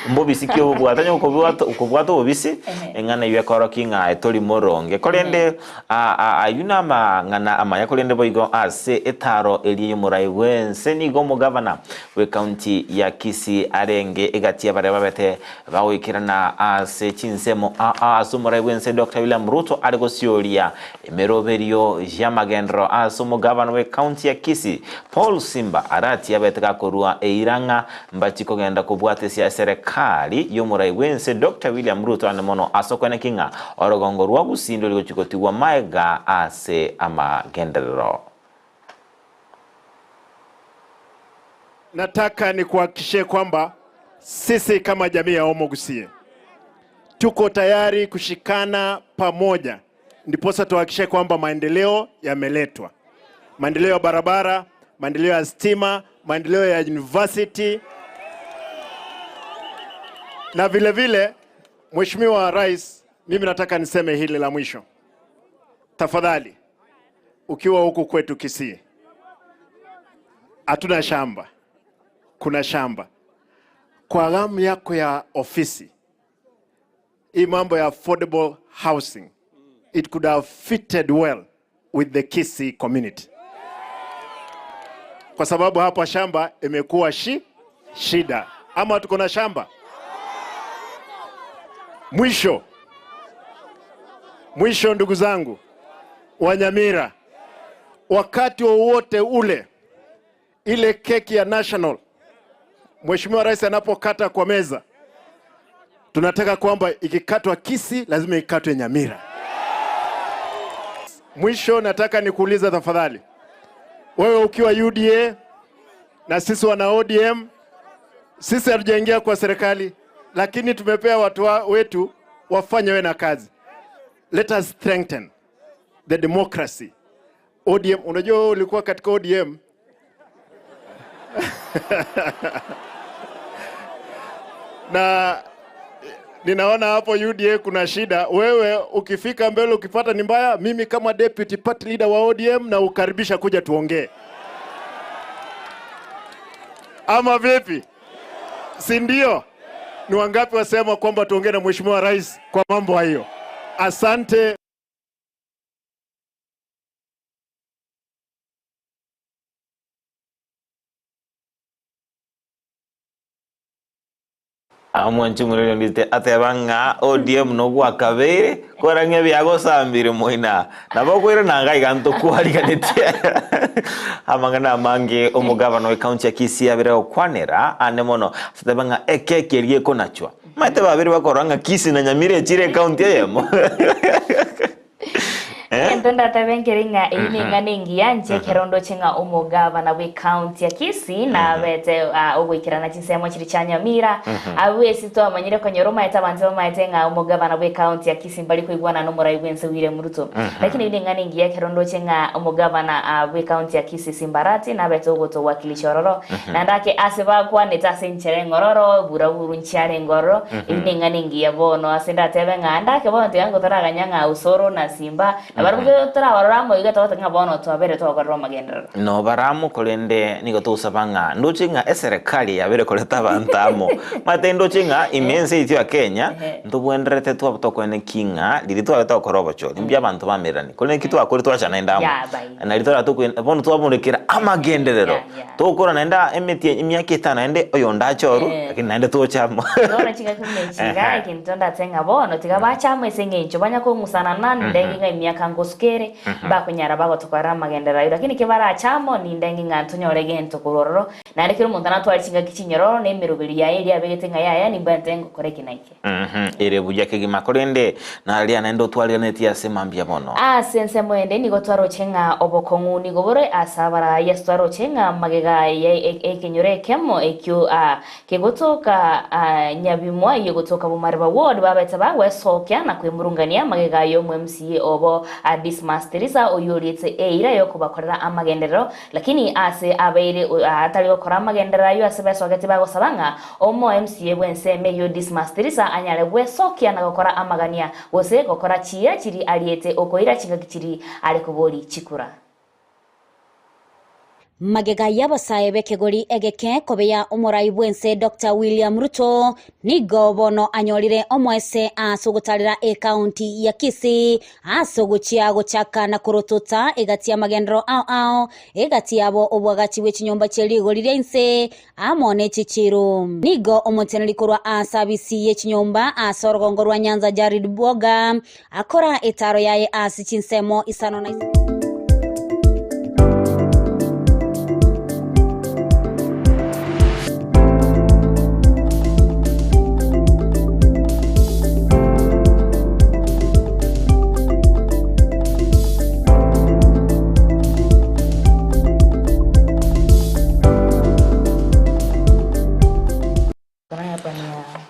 Mbobisi ki obobwate? Onye okobwata okobwata obobisi, eng'ana eyio ekorokia ng'a aye tori moronge. Korende a- a- ayio namang'ana amaya, korende boigo ase etaaro eria y'omorai bw'ense nigo omogavana bw'ecounty ya Kisii arenge egati y'abaria babete bagoikerana ase chinsemo aa ase omorai bw'ense Doctor William Ruto are gosioria Emeroberio y'amagenderero ase omogavana bw'ecounty ya Kisii Paul Simba Arati abete gakorua eira ng'a Mbachi kogenda kobwatesia eserekari y'omorai bw'ense Doctor William Ruto ande mono ase okweneki ng'a orogongo rwa Gusii ndori gochi gotigwa maega ase amagenderero. Nataka nikuhakikishie kwamba sisi kama jamii ya Omo Gusii tuko tayari kushikana pamoja, ndiposa tuhakikishe kwamba maendeleo yameletwa, maendeleo ya barabara, maendeleo ya stima, maendeleo ya university na vile vile, Mheshimiwa Rais, mimi nataka niseme hili la mwisho. Tafadhali, ukiwa huku kwetu Kisii, hatuna shamba, kuna shamba. Kwa ghamu yako ya ofisi, hii mambo ya affordable housing, it could have fitted well with the Kisii community, kwa sababu hapa shamba imekuwa shi shida, ama tuko na shamba. Mwisho mwisho, ndugu zangu Wanyamira, wakati wowote ule ile keki ya national Mheshimiwa Rais anapokata kwa meza, tunataka kwamba ikikatwa Kisii lazima ikatwe Nyamira. Mwisho nataka nikuulize tafadhali, wewe ukiwa UDA na sisi wana ODM, sisi hatujaingia kwa serikali, lakini tumepea watu wa- wetu wafanye we na kazi. Let us strengthen the democracy. ODM, unajua wewe ulikuwa katika ODM na ninaona hapo UDA kuna shida. Wewe ukifika mbele ukipata ni mbaya, mimi kama deputy party leader wa ODM na ukaribisha kuja tuongee, ama vipi? Si ndio? Ni wangapi wasema kwamba tuongee na mheshimiwa rais kwa mambo hayo? Asante. Omwanchi omoreri ondite ateba ng'a ODM nogwakabeire kora ng'a ebiagosambire moina nabo okoirana iga iga ntokwariganetie amang'ana amange omogavana o ekaunti ya Kisii abere gokwanera ande mono ase ateba ng'a ekeki eria ekonachwa omanyete babere bakorora ng'a Kisii na Nyamira echire ekaunti eyemo. Egento ndatebe nkere ng'a eyio neng'ana engiya inche ekero ndoche ng'a omogavana bw'ecounty ya Kisii nabete ah, ogoikerana chinsemo chiria chia Nyamira abwo ase twamanyire konyora omanyete abanto bamaete ng'a omogavana bw'ecounty ya Kisii mbari koigwana nomorai bw'ense William Ruto lakini eyio neng'ana engiya ekero ndoche ng'a omogavana ah, bw'ecounty ya Kisii Simba Arati nabete ogotowakilisha ororo Naende ake ase bakwanete ase enchera eng'ororo, buraburu nchiarenge ororo, eyio neng'ana engiya bono. Ase ndatebe ng'a ndake bono tiga ngotaraganya ng'a Osoro na Simba, na barabwo ekero torabarore amo iga togoteba ng'a bono twabeire twakorera omagenderero. Nobare amo, korende nigo togosaba ng'a ndoche ng'a eserekari yabere koreta abanto amo. Omanyete ndoche ng'a ime ense yaito ya Kenya, ntobwenderete twaba tokoenekia ng'a riria twabete togokora obochori, mbuya abanto bamererani, korende ekio twakorire twacha naende amo. Nario toratokwe bono twaborekera amagenderero. Togokora naende aa emetie emiaka etano naende oyonde ache orwo, lakini naende toche amo. Bono chingaki buna echi iga, egento ndatebe ng'a bono tiga bache amo ase eng'encho banya kong'usanana, nindenge ng'a emiaka ngosuka ere, mbakonyara bagotokorera amagenderero ayio. Lakini ekero barache amo, nindenge ng'a ntonyore egento korwa ororo, naende kera omonto natware chingaki chinyororo na emeroberi yaye eria abegete ng'a yaya nimbwenerete ngokora eke na eke. Ere buya kegima, korende naria naende otwariganetie ase mambia mono. Ase ensemo ende nigo twaroche ng'a obokong'u nigo bore ase abarai, ase twaroche ng'a magega y'ekenyoro ekemo ekio kegotoka Nyabimwa eyio egotoka Bomariba Ward babete bagwesokia na kwemurungania magega y'omo MCA obo Dismas Tirisa oyio oriete eira y'okobakorera amagenderero lakini ase abeire atari gokora amagenderero ayio ase besogeti bagosaba ng'a Omo MCA bw'ensemo eyio Dismas Tirisa anyare gwesokia na gokora amagania, gose gokora chiira chiri ariete okoira chingaki chiri are kobori chikura. Magega y'abasae b'ekegori egeke kobeya omorai bw'ense Doctor William Ruto nigo bono anyorire omoese ase ogotarera ekaunti ya Kisii ase ogochia gochaka na korotota egati y'amagenderero ao ao egati yabo obwagachi bwe chinyomba chie rigori ria inse amo ne chichiiro. Nigo omoteneneri korwa ase abisi ye chinyomba ase orogongo rwa Nyanza Jared Bwoga akora etaaro yaye ase chinsemo isano na isato.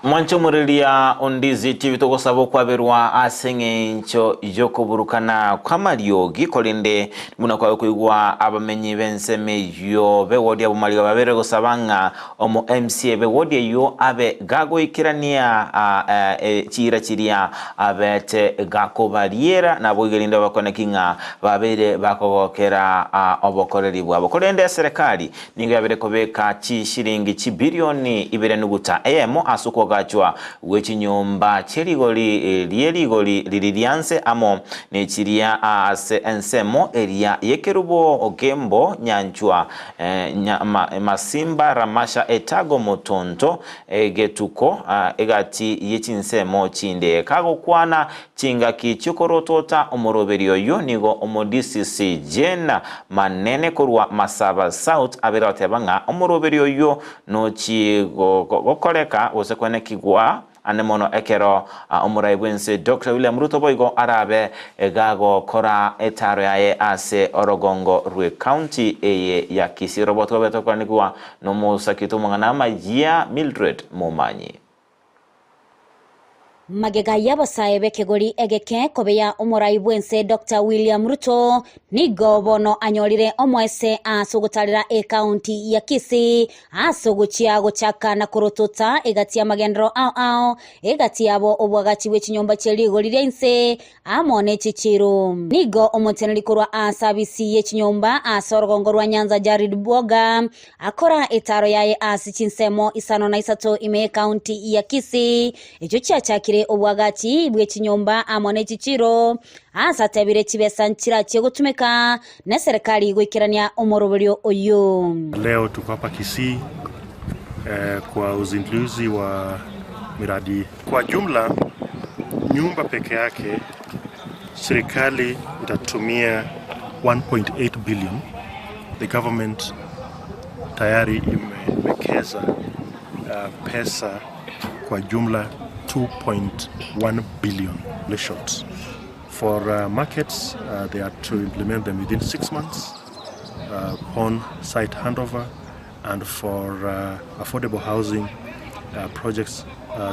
Mwanche omoreria Ondizi TV togosaba okwaberwa ase eng'encho y'okoburukana kw'amariogi korende buna kwabe koigwa abamenyi b'ensemo eyio b'ewodi ya Bomariga babere gosaba ng'a omo MCA b'ewodi eyio abe gagoikerania chiira chiria abete gakobariera naboigo erinde babakoneki ng'a babeire bakogokera obokoreri bwabo. Korende eserekari nigo yabeire kobeka chishilingi chibilioni ibere nuguta eyemo ase okoagachwa gwe chinyomba chie rigori rie rigori riri rianse amo nechiria ase ensemo eria y'ekerubo Ogembo Nyanchwa Masimba Ramasha Etago Motonto Getuko egati ye chinsemo chinde. Kagokwana chingaki chi'okorotota omoroberi oyio nigo omodisisi Jane Manene korwa Masaba South abeire goteba ng'a omoroberi oyio nochi gokoreka gose kwenekigwa ande mono ekero omorai bw'ense Doctor William Ruto boigo arabe gagokora etaro yaye ase orogongo rw'ecounty eye ya Kisii. Robot gobete okoranigwa nomosakito omong'ana amayia Mildred Momanyi. Magega y'abasae b'ekegori egeke kobeya omorai bw'ense Doctor William Ruto nigo bono anyorire omoese ase ogotarera ekaunti ya Kisii ase ogochia gochaka na korotota egati y'amagenderero ao ao egati yabo obwagachi bwe chinyomba chie rigori ria inse amo ne chichiiro. Nigo omoteneneri korwa ase abisi ye chinyomba ase orogongo rwa Nyanza Jared Bwoga Akora etaaro yaye ase chinsemo isano na isato ime y'ekaunti ya Kisii, echio chiachakire obwagachi bwe chinyomba amo ne chichiiro, aase atebire chibesa nchirachie gotumeka neserekari goikerania omoroberio oyio. Leo tuko hapa Kisii eh, kwa uzinduzi wa miradi. Kwa jumla, nyumba peke yake serikali itatumia 1.8 billion. The government tayari imewekeza pesa kwa jumla 2.1 billion shots. For markets, they are to implement them within 6 months upon site handover, and for affordable housing projects,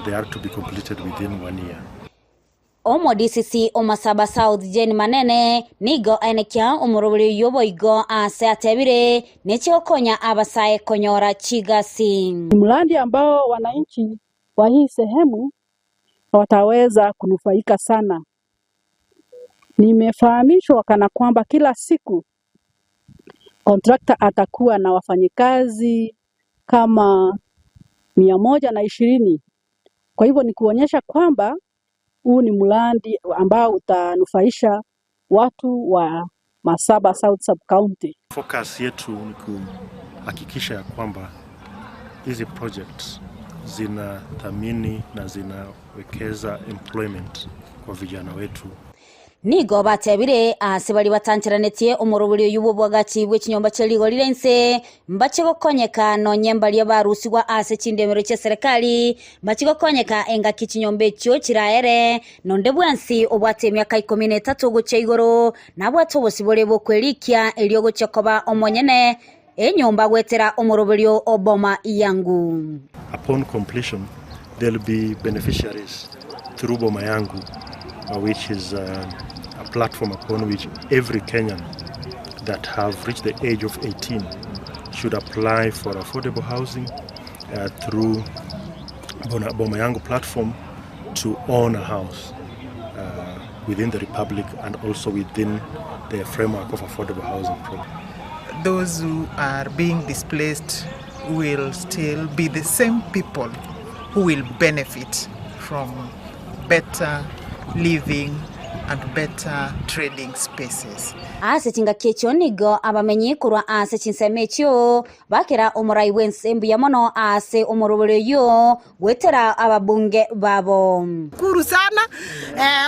they are to be completed within one year. Omo DCC Omasaba South Jane Manene nigo aenekia omoroberi oyo boigo ase atebire nechigokonya abasae konyora chigasi. Ni mradi ambao wananchi wa hii sehemu wataweza kunufaika sana. Nimefahamishwa kana kwamba kila siku kontrakta atakuwa na wafanyikazi kama 120. Kwa hivyo ni kuonyesha kwamba huu ni mradi ambao utanufaisha watu wa Masaba South Sub County. Focus yetu ni kuhakikisha ya kwamba hizi projects zinathamini na zinawekeza employment kwa vijana wetu. Nigo batebire ase bari batancheranetie omorobori oyu bw'obwagachi bw'echinyomba chia rigori ense mbachigokonyeka nonye mbaria barusigwa ase chindemero chia serikali mbachigokonyeka engaki chinyomba echio chiraere nonde bwansi obwate emiaka 13 gochia igoro nabwate obosibore bokwerikia erio gochia koba omonyene enyomba gwetera omoroberio oboma yangu. Upon completion, there'll be beneficiaries through Boma Yangu, which is a platform upon which every Kenyan that have reached the age of 18 should apply for affordable housing through Boma Yangu platform to own a house within the Republic and also within the framework of affordable housing program. Those who are being displaced will still be the same people who will benefit from better living and better trading spaces. Ase chingaki echio nigo abamenyi korwa ase chinsemo echio bakera omorai bwense mbuya mono ase omorobori oyo gwetera ababunge babo. Kuru sana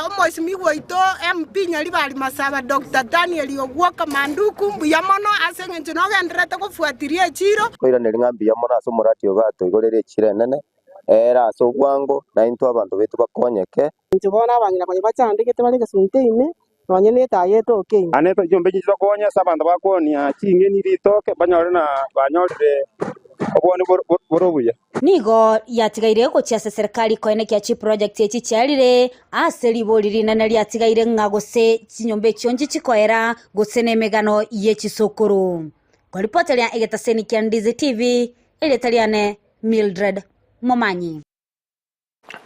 omwesimigwa oito MP Nyaribari Masaba Dr. Daniel Ogwoka Manduku mbuya mono ase eng'encho nogenderete gofuatiria echiro. Koiraneri ng'a mbuya mono ase omorati oyo batoigorere echiro enene era ase obwango naintwe abanto betu bakonyeke. Inche bono abang'ina konya bachandegete bare egesunte ime nonye na etaya etoke ime. Ane chiombe echi chitokonya ase abanto bakonia ching'eni ritoke banyore na banyorire obwoni bore obuya. Nigo yatigaire gochia ase serikali koenekia chiproject echi chiarire ase ribori rinene riatigaire ng'a gose chinyomba echio nchichikoera gose na emegano ye chisukuru. Koripoteria egetaseni kia Ndizi TV erieta riane Mildred Momanyi.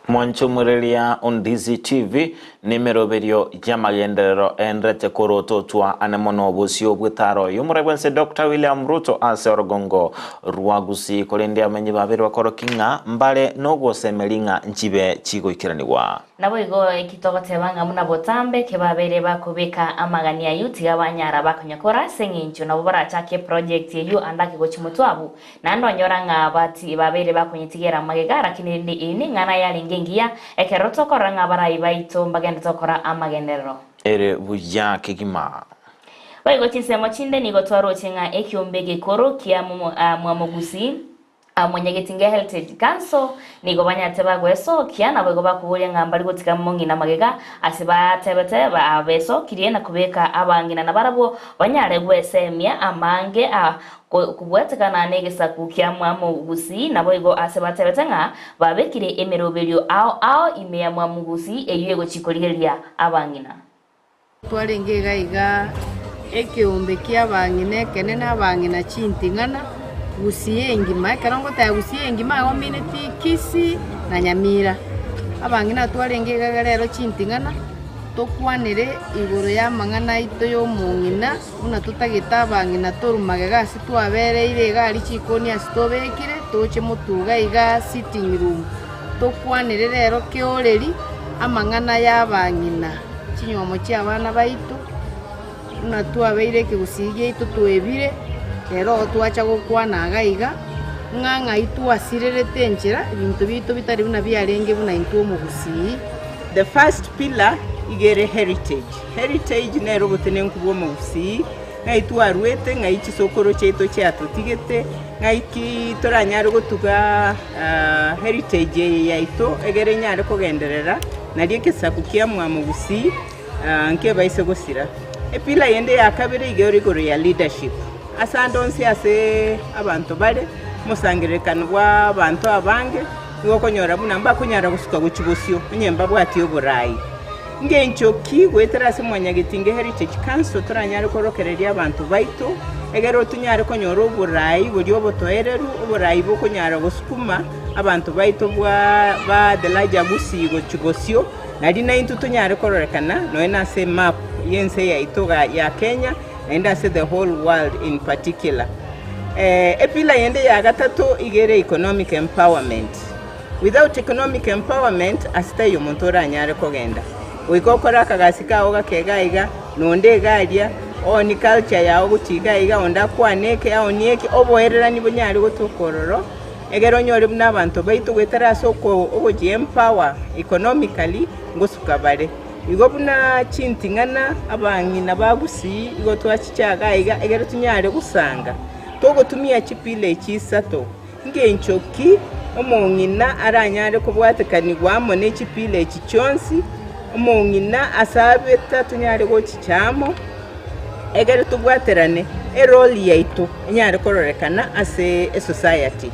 Mwanchumureria Ondizi TV nimeroberio ya magenderero endrete korototwa ane mono obosio bwetaro oyo murebwense Dr. William Ruto ase orogongo rwa Gusii korende amenyi babere bakoroki ng'a mbare nogosemeri ng'a nchibe chigoikeranigwa. Nabo igo ekitogoteba ng'a muna botambe kebabere bakobeka amagani ayu tiga banyara bakonyakora ase eng'encho nabo barachake project eyu andake gochi motwabu naende onyora ng'a bati babere bakonyetigera magega lakini rende eye neng'ana yarenge engiya ekero tokora ng'a barai baito mbagende tokora amagenderero. Ere buya kegima. Boigo chinsemo chinde nigo twaroche ng'a ekiombe gekoro kia Mwamogusi Mwenyegetinga Heritage Council nigo banyarete bagwesokia nabo igo bakoboria ng'a mbari gotiga mong'ina magega ase batebete besokirie na kobeka abang'ina na barabwo banyare gwesemia amange a kobwetekana na egesaku kia Mwamogusi nabo igo ase batebete ng'a babekire emeroberio ao ao ime ya Mwamogusi eywo egochikorigereria abang'ina. Twarenge iga iga ekeombe kia abang'ina ekenene abang'ina chinting'ana Gusii engima ekero ngoteba Gusii engima igo mineti Kisii na Nyamira. Abang'ina twarenge iga iga rero chinting'ana tokwanere igoro ya amang'ana aito ya omong'ina buna totagete abang'ina torwe magega ase twabereire iga aria chikoni ase tobekire toche motuga iga sitting room tokwanere rero keoreri amang'ana ya abang'ina chinywomo chia abana baito buna twabeire ekegusii giaito twebire rero igo twacha gokwana iga iga. Ng'a ng'ai twasirerete enchera, ebinto biaito bitari buna biarenge buna intwe omogusii. The first pillar iga ere heritage. Heritage nere obotenenku bwa omogusii, ng'ai twarwete, ng'ai chisokoro chiaito chiatotigete, ng'ai ki toranyare gotuga heritage eye yaito egere enyare kogenderera nario egesaku kia mwamogusii nkebaise gosira. Epillar yende ya kabere iga ere igoro ya leadership. Ase ande onsi ase abanto bare, omosangererekano bw'abanto abange, nigo okonyora buna mbakonyara gosuka gochia bosio, onye mbabwati oboraai. Ngencho ki goetera ase Mwanyagetinge Heritage Council toranyare korokereria abanto baito, egere tonyare konyora oboraai boria obotoereru, oboraai bokonyara gosukuma abanto baito bwa ba the larger Gusii gochia bosio, nario naintwe tonyare kororekana nonya nase emap y'ense yaito ya Kenya, naende ase the whole world in particular. Epillar yende ya gatato iga ere economic empowerment. Without economic empowerment ase taiyo omonto oranyare kogenda. Goika okore akagasi kao gake iga iga, nonde iga aria, ooni culture yao gochia iga iga, onde akwane eke aonie eke, oboererani bonyare gotoka ororo, egere onyore buna abanto baito goetera ase oko ogochi empower economically, ngosuka bare. Igo buna chinting'ana abang'ina ba Gusii igo twachichaga aiga egere tonyare gosanga, togotumia chipila echi isato. Ngencho ki omong'ina aranyare kobwatekanigwa amo ne chipila echi chionsi? Omong'ina asabete tonyare gochicha amo egere tobwaterane erole yaito enyare kororekana ase esociety.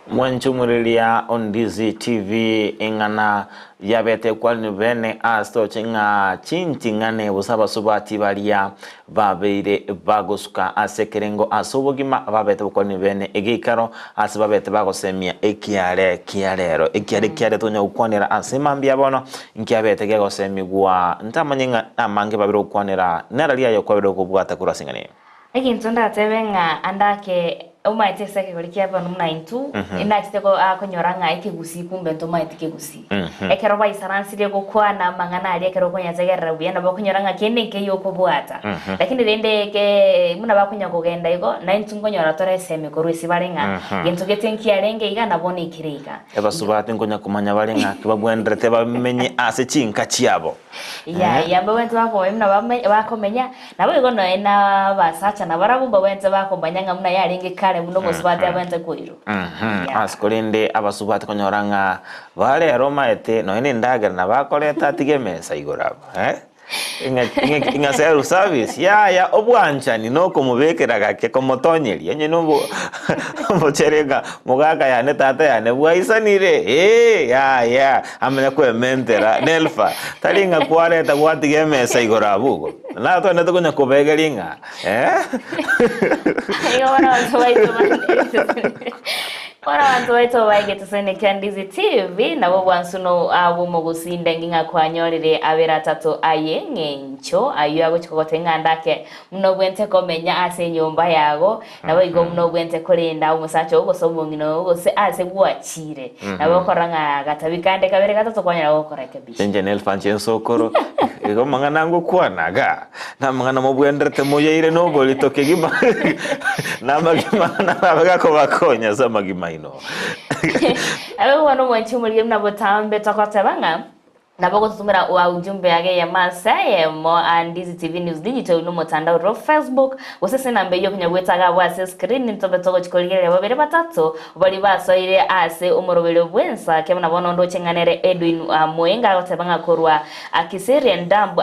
Mwanchumureria Ondizi TV ing'ana yabete kwani bene ase toche ng'a chinting'ane gose abasubati baria babeire bagosuka ase ekerengo ase obogima babete bokwani bene egeikaro ase babete bagosemia ekiare kia rero ekiare kia rero tonya gokwanera ase mambia bono nkiabete gegosemigwa ntamanye ng'a amange babere gokwanera nera riaye kwabere kobwata korwa ase ing'ana eye. Egento ndatebe ng'a ande ake omaete ase ekegori kia bono buna intwe, nachete ko akonyora ng'a ekegusii kumbe ntomaeti kegusii. Ekero baisaransire gokwana amang'ana aria ekero okonyategerera buya nabo okonyora ng'a kende nkeiyo okobwata. Lakini rende eke buna bakonya kogenda igo, naintwe nkonyora tore esemi korwa ase bare ng'a gento gete nkiarenge iga na bono ekere iga. Abasubati nkonya komanya bare ng'a kibabwenerete bamenye ase chinka chiabo. Yaya, mbabwenerete bakomanya buna bame bakomenya, Naboigo nonya nabasacha nabarabwo mbabwenerete bakomanya ng'a buna yarenge kare buna omosubati abwenerete koirwa. Ase korende abasubati konyora ng'a barero omaete nonya na endagera nabo akoreta atige emesa igoro abwo eh? Ng'a ng'a self service yaya obwanchani nokomobekera gake komotonyeria onye na obo omochere ng'a mogaka yane tata yane bwaisanire eh yaya amanye kwementera Nelfa tari ng'a kwareta gwatiga emesa igoro abwo igo. Natwenerete konya kobegeria ng'a eh. Igo bono abanto baito ba- bono abanto baito baigete sene kia Ndizi TV nabo bwansuno bw'omogusinda nging'a kwanyorire abere atato aye ng'encho ayio agochia kogotebia ng'a ndake buna obwente komenya ase enyomba yago nabo igo buna obwente korenda omosacha oo gose omong'ina oo gose ase gwachire nabo okorora ng'a gatabi kande kabere gatato kwanyora gokorekebisha. Inche Nelfa nche ensokoro, igo amang'ana ngokwana iga, namang'ana mobwenderete moyaire noborito kegima, namagima narabe gakobakonya ase amagima aino. Abe bono omwanchi omorigia buna botambe togoteba ng'a nabo ogototomera oa ujumbe age eyemo ase eyemo aa Ndizi TV News Digital na omotandao oro Facebook gose ase enamba eyio okonya goeta iga abwo ase escreen ntobe togochi korigereria babere batato Baria basoire ase omoroberio bw'ensa buna bono ndoche ng'a nere Edwin Moenga agoteba ng'a korwa Kiserian Dump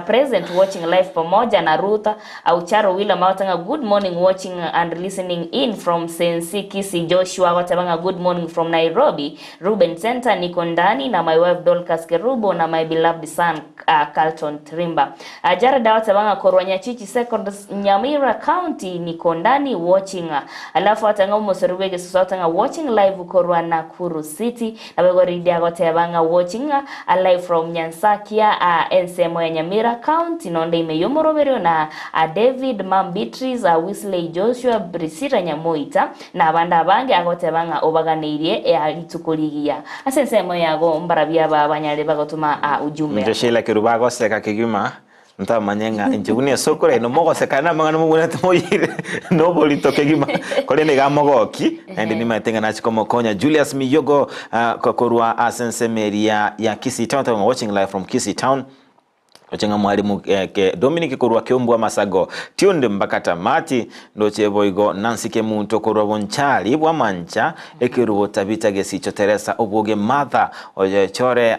present watching live pamoja na Ruth Aucharo William agoteba ng'a good morning watching and listening in from Sensi Kisii Joshua agoteba ng'a good morning from Nairobi Reuben Center niko ndani na my wife Dorcas Kerubo na my beloved son Carlton Trimba Jared agoteba ng'a korwa Nyachichi Second Nyamira County niko ndani watching Alafu agoteba ng'a omosori bw'egesusu agoteba ng'a watching live korwa Nakuru City Naboigo Lydia agoteba ng'a watching live from Nyansakia ensemo ya Nyamira County nonde ime y'omoroberio na David Mam Beatrice Wisley Joshua Priscilla Nyamoita Na abande abange agoteba ng'a obaganeirie rituko rigiya. Ase ensemo yago mbarabio aba banyare bagotoma ujumbe Inche abo. Sheila Kerubo agoseka kegima. Ntamanye ng'a inche buna esokoro yaino mogosekana namang'ana mobwenerete moyire noborito kegima, korende iga mogoki, naende nimanyete ng'a nachia komokonya. Julius Miyogo ah, korwa ase ensemo eria ya Kisii Town, taba ng'a watching live from Kisii Town. Oche ng'a mwalimu eh, ke Dominic korwa Kiumbu Amasago tuned mpaka tamati ndoche boigo Nancy Kemunto korwa Bonchari bwamancha Ekerubo Tabita Gesicho Teresa Obuoge Martha Oyechore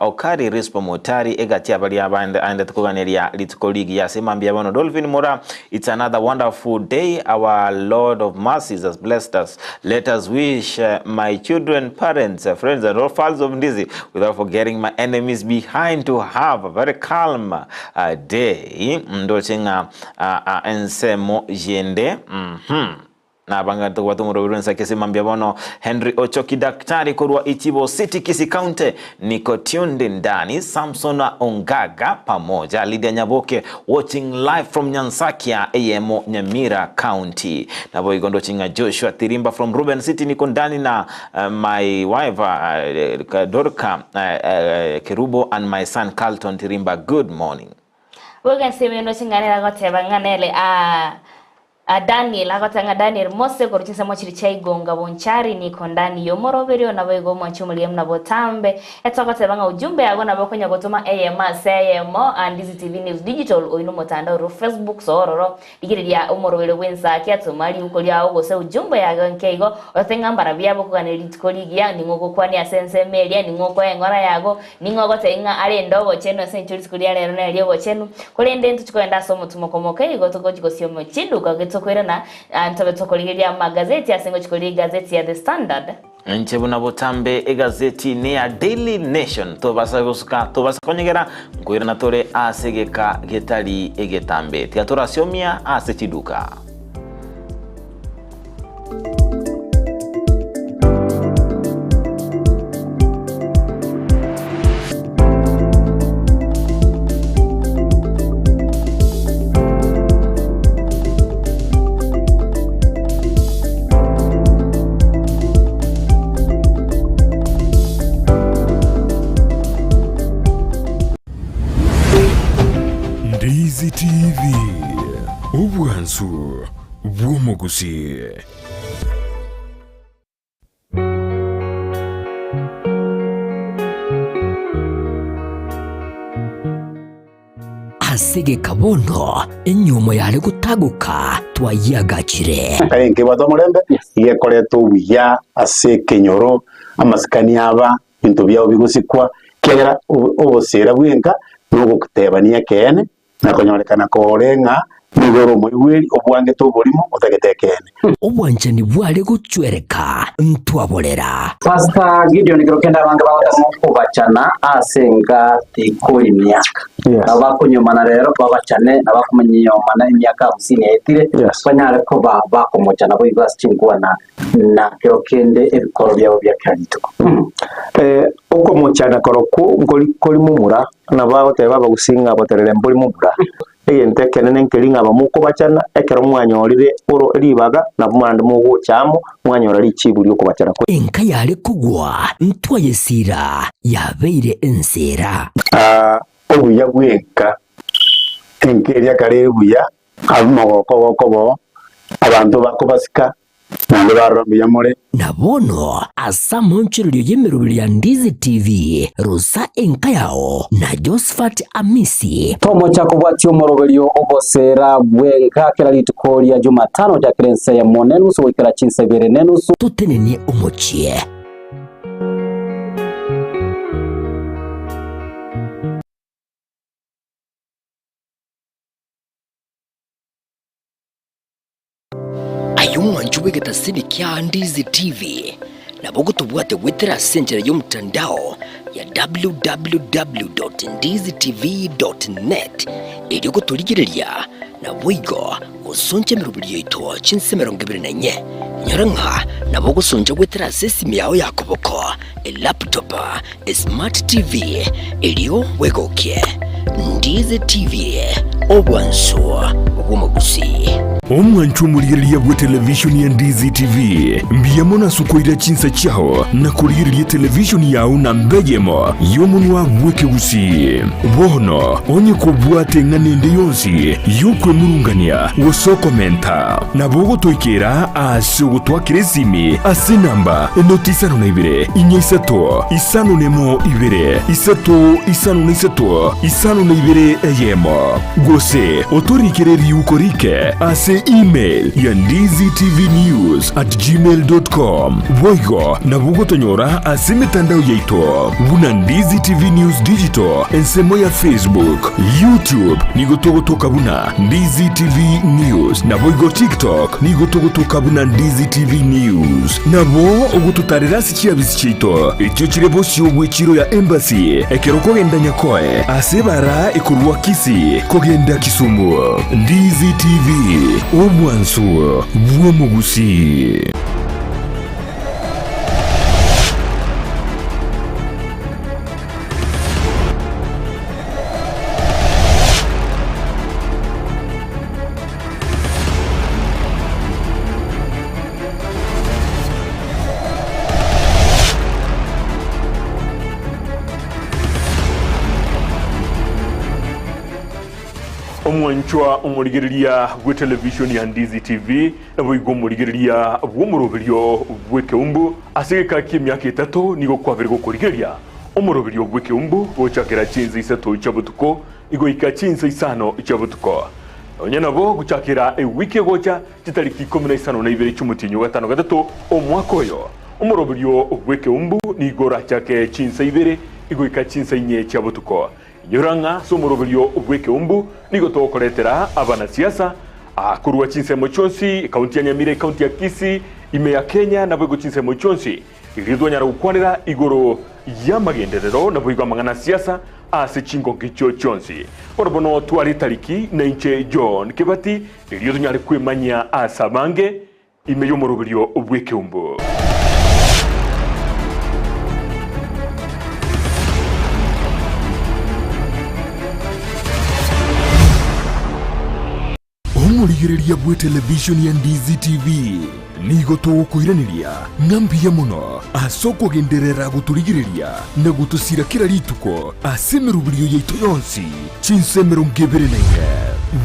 Okari Rispo Motari egati abaria abande aendete koganeria rituko rigiya ase mambia bono Dolphin Mura It's another wonderful day our Lord of mercies has blessed us let us wish my children parents friends and all fans of Ndizi without forgetting my enemies behind to have a very calm day ndoche ng'a ensemo yende mm Nabang'ate kobwata omoroberi bw'ensa Kisii mambia bono Henry Ochoki Daktari korwa Ichibo City Kisii County Niko tuned ndani Samson Ongaga pamoja Lydia Nyaboke watching live from Nyansakia eyemo Nyamira County Naboigo ndoche ng'a Joshua Tirimba from Ruben City niko ndani na my wife Dorca Kerubo and my son Carlton Tirimba good morning. Boigo ense ime ndoche ng'a nere agoteba ng'a nere aa A Daniel agoteba ng'a Daniel Mose korwa chinsemo chiria chia Igonga Bonchari niko ndani y'omoroberio naboigo omwanchi omorigia buna botambe etogoteba ng'a ujumbe yago nabo okonya gotoma eyemo ase eyemo a Ndizi TV News Digital oyio nomotandao ororo Facebook soa ororo rigereria omoroberio bw'ensaki atoma riuko riao gose ujumbe yago nkeigo otete ng'a mbarabwo abokoganera rituko rigiya ning'o ogokwania ase ensemo eria ning'o okoa eng'ora yago Ning'o ogotebia ng'a arende obochenu ase engencho rituko ria rero nerio obochenu? Korende ntochie kogenda ase omotumo omoke igo togochia gosioma chinduka getokoirana, ntobe tokorigereria amagazeti ase ngochia korigia egazeti ya The Standard. Inche buna botambe egazeti neya Daily Nation tobasa gosuka tobasa konyegera nkoirana tore ase egeka getari egetambe tiga torasiomia ase chiduka. Ndizi TV, obwansu bw'omogusi. Ase egeka bono enyiomo yare gotagoka twayiagachire. Kare nkebwate omorembe, igekoreta obuya ase ekenyoro, amasikani aba, ebinto biabo bigosikwa, ekiagera obosera bwenka na ogotebania ekeene, na konyorekana kore ng'a nigo ore omoigweri obwangete oborimo otagete ekeene. Obwanchani bware gochwereka ntwaborera. Pastor Gideon kero kende abange bagotema okobachana ase enga tikori miaka. Nabo bakonyomana rero babachane na bakomanyomana emiaka hamsini yaetire banyare koba bakomochana boigo ase chinkwana na kero kende ebikoro biabo bia kera rituko. Okomochana korokwo nkori kori momura, nabo agoteba abagusii ng'a boterere mbori momura. Egento ekenene nkeri ng'a abamokobachana, ekero mwanyorire oro ribaga, nabo naende mogocha amo, mwanyora richibu ri'okobachana kwe. Enka yare kogwa ntwayesiira, yabeire enseera. Obuya bw'enka, enka eria kare ere buya, ab'omogoko gokoba oo, abanto bakobasika, naende barora mbuya more. Na bono ase amonchorerio y'emeroberi ya Ndizi TV, rusa enka yao na Josephat Amisi. Tomocha kobwatia omoroberio oboseera bw'enka kera rituko ria Jumatano gochakera ensa eyemo nenusu goikera chinsa ibere nenusu. Totenenie omochie. Aye omwancho bw'egetasini kia Ndizi TV, nabo ogotobwate goetera ase enchera y'omotandao ya www.ndizitv.net erio gotorigereria naboigo gosoncha emeroberi yaito chinsa 24. Inyora ng'a nabo ogosoncha goetera ase esimi yao ya koboko, elaptop, esmart TV, erio bwegokie. Ndizi TV, obwansu bw'omogusii. Omwancho omorigereria bw'etelevishoni ya Ndizi TV, mbuya mono ase okoira chinsa chiao na korigereria etelevishoni yao namba eyemo y'omonwa bw'ekegusii. Bono onye kobwate eng'ana ende yonsi y'okwemurungania gose okomenta, nabo ogotoikera ase ogotwakera esimi ase enamba enoti isano na ibere, inya isato, isano nemo ibere, isato isano na isato, isano na ibere eyemo. Gose otorikere riuko rike ase email ya ndizitvnews at gmail dot com. Boigo nabo ogotonyora ase emetandao yaito buna Ndizi TV News Digital ensemo ya Facebook, YouTube nigo togotoka buna Ndizi TV News naboigo TikTok nigo togotoka buna Ndizi TV News. Nabo ogototarera ase chiabisi chiaito echio chire bosio bw'echiro ya Embassy ekero okogenda Nyakoe ase ebara ekorwa Kisii kogenda Kisumu. Ndizi TV, obwansu bw'omogusii. Omwanchwa omorigereria bw'etelevishoni ya Ndizi TV, naboigo omorigereria bw'omoroberio bw'ekeumbu ase egeka ki'emiaka etato nigo kwabere gokorigereria omoroberio bw'ekeumbu gochakera chinsa isato chia botuko goika chinsa isano chia botuko. Nonya nabo gochakera ewiki egocha chitariki ikomi na isano na ibere chi'omotienyi o gatano gatato omwaka oyo, omoroberio bw'ekeumbu nigo orachake chinsa ibere goika chinsa inye chia botuko. Inyora ng'a ase omoroberio bw'ekeumbu nigo togokoretera abanasiasa korwa chinsemo chionsi, ekaunti ya Nyamira, ekaunti ya Kisii, ime ya Kenya naboigo chinsemo chionsi, erio twanyara gokwanera igoro y'amagenderero naboigo amang'ana a siasa ase chingongo echio chionsi. Bono bono tware etariki nainche John Kebati, erio tonyare kwemanyia ase abange ime y'omoroberio bw'ekeumbu. Omorigereria bw'etelevishoni ya Ndizi TV nigo togokoiraneria ng'a mbuya mono ase okogenderera gotorigereria na gotosira kera rituko ase emeroberio yaito yonsi chinsa 24.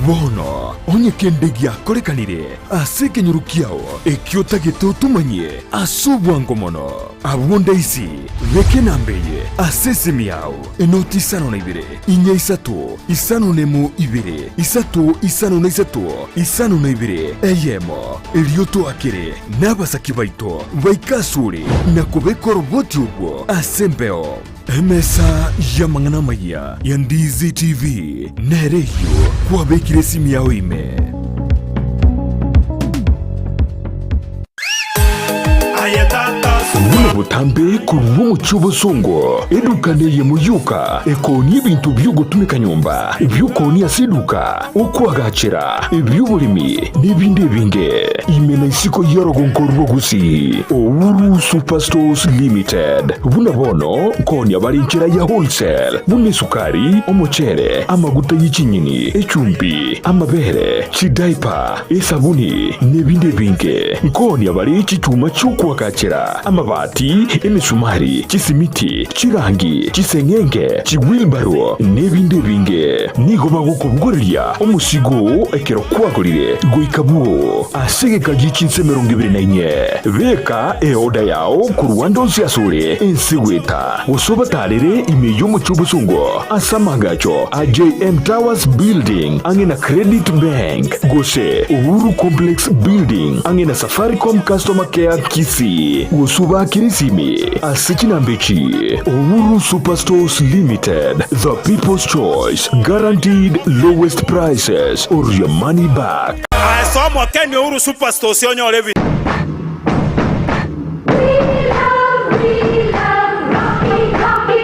Bono onye kende giakorekanire ase ekenyoro kiao ekio otagete otomanyie ase obwango mono, abwo ndaisi beka enamba eye ase esimi yao enoti 52 inya isato 5 na 2 3 5 na 3 5 na 2 eyemo, erio toakere nabasaki baito baike asore na kobeka oroboti obwo ase embeo. Emesa y'amang'ana amayia ya Ndizi TV nere eyio kwabekire esimi yao ime. Buna botambe korwa omochie obosongo, eduka neyemo yoka ekoonia ebinto bi'ogotumeka nyomba, ebi'okoonia ase eduka, okoagachera, ebi'oboremi, na ebinde ebinge. Ime na isiko y'orogongo rwa Gusii, Uhuru Superstores Limited. Buna bono nkoonia bare enchera ya wholesale, buna esukari, omochere, amaguta ye chinyeni, echumbi, amabere, chidaipa, esabuni, nebinde ebinge. Nkoonia bare chichuma chi'okoagachera, amabati, emesumari, chisimiti, chirangi, chiseng'enge, chiwheelbarrow, nebinde ebinge. Nigo bagokobogoreria omosigo oo ekero kwagorire goika bwoo ase egeka gie chinsa 24. Beka eoda yao korwa ande onsi asore ense goeta, gose obatarere ime y'omochie obosongo ase amaagacho a JM Towers Building ang'e na Credit Bank, gose Uhuru Complex Building ang'e na Safaricom Customer Care Kisii, gose obaakere esimi ase chinamba echi, Uhuru Superstores Limited, the people's choice, guaranteed lowest prices or your money back. Aye soa Kenya Uhuru Superstores onyore ebi.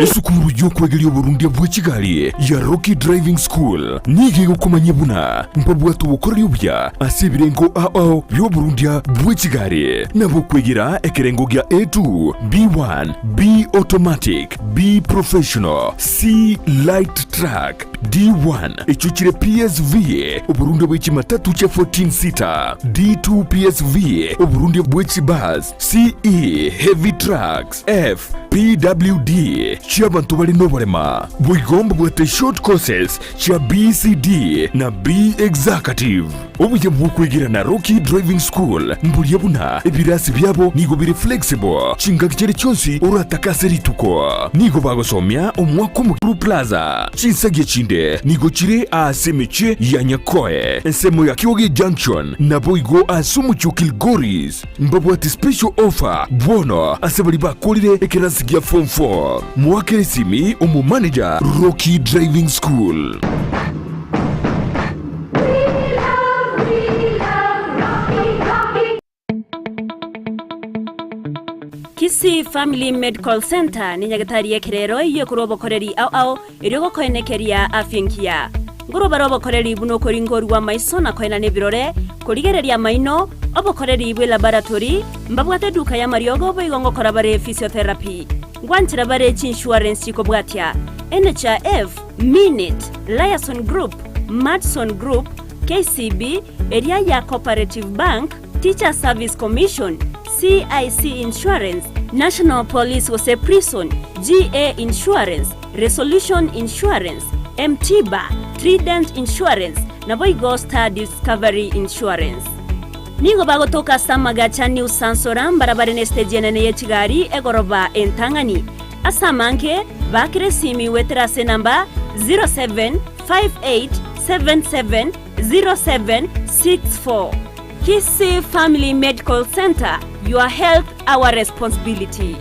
Esukuru y'okwegeria oborundia bwe chigari ya Rocky Driving School nigo egokomanyia buna mbabwate obokoreri obuya ase ebirengo ao bi'oborundia bwe chigari, nabo okwegera ekerengo gia A2, B1, B Automatic, B Professional, C Light Truck, D1 echio chire PSV, oborundia bwe chimatatu chia 14 seater, D2 PSV, oborundia bwe chibus, CE Heavy Trucks, F PWD chi'abanto bare noborema. Boigo mbabwate short courses chia BCD na B Executive. Obuya bw'okwegera na Rocky Driving School mboria buna ebirasi biabo nigo bire flexible chingaki chiria chionsi oratake ase rituko. Nigo bagosomia omwaka omogima Plaza. Chinsagia chinde nigo chire ase emechie ya Nyakoe, ensemo ya Kioge Junction, naboigo ase omochie o Kilgoris. Mbabwate special offer bono ase baria bakorire ekerasi gia form 4. Moakere esimi omo manager Rocky Driving School. Kisii Family Medical Centre nenyagetari y'ekerero eyio ekorwa obokoreri ao ao erio gokoenekeria afya engiya. Nkorwa bare obokoreri buna okoringorwa amaiso na koenana ebirore, korigereria amaino, obokoreri bwe laboratory, mbabwate eduka y'amariogo boigo ngokora bare physiotherapy. Ngwanchera bare chiinsurance chikobwatia, NHIF, Minit, Liason Group, Madison Group, KCB, eria ya Cooperative Bank, Teachers Service Commission, CIC Insurance, National Police gose Prison, GA Insurance, Resolution Insurance, M-Tiba, Trident Insurance, naboigo Star Discovery Insurance. Nigo bagotoka ase amagacha New Sansora mbarabare n'esiteji enene ye chigari egoroba entang'ani. Ase amange, baakera esimi goetera ase enamba 0758770764. Kisii Family Medical Centre, your health our responsibility.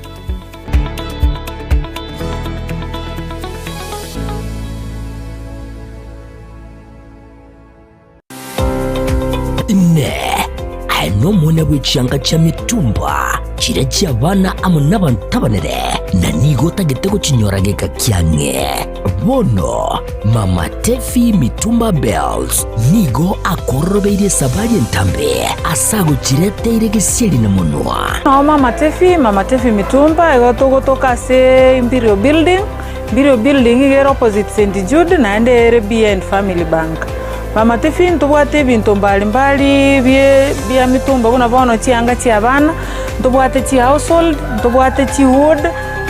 Inee! Aye nomwana bwe chianga chia mitumba, chiria chi'abana amo nabanto abanene, na nigo otagete gochinyora geka kiang'e? Bono Mama Tefi Mitumba Bells nigo akororobeirie esabari entambe ase agochireteire gesieri na monwa. Nao Mama Tefi, Mama Tefi Mitumba, igo togotoka ase Imperial Building, Imperial Building iga ere opposite St Jude naende ere behind Family Bank. Mama Tefi ntobwate ebinto mbali mbali bie bia mitumba buna bono chianga chia abana, ntobwate chi household, ntobwate chi wood,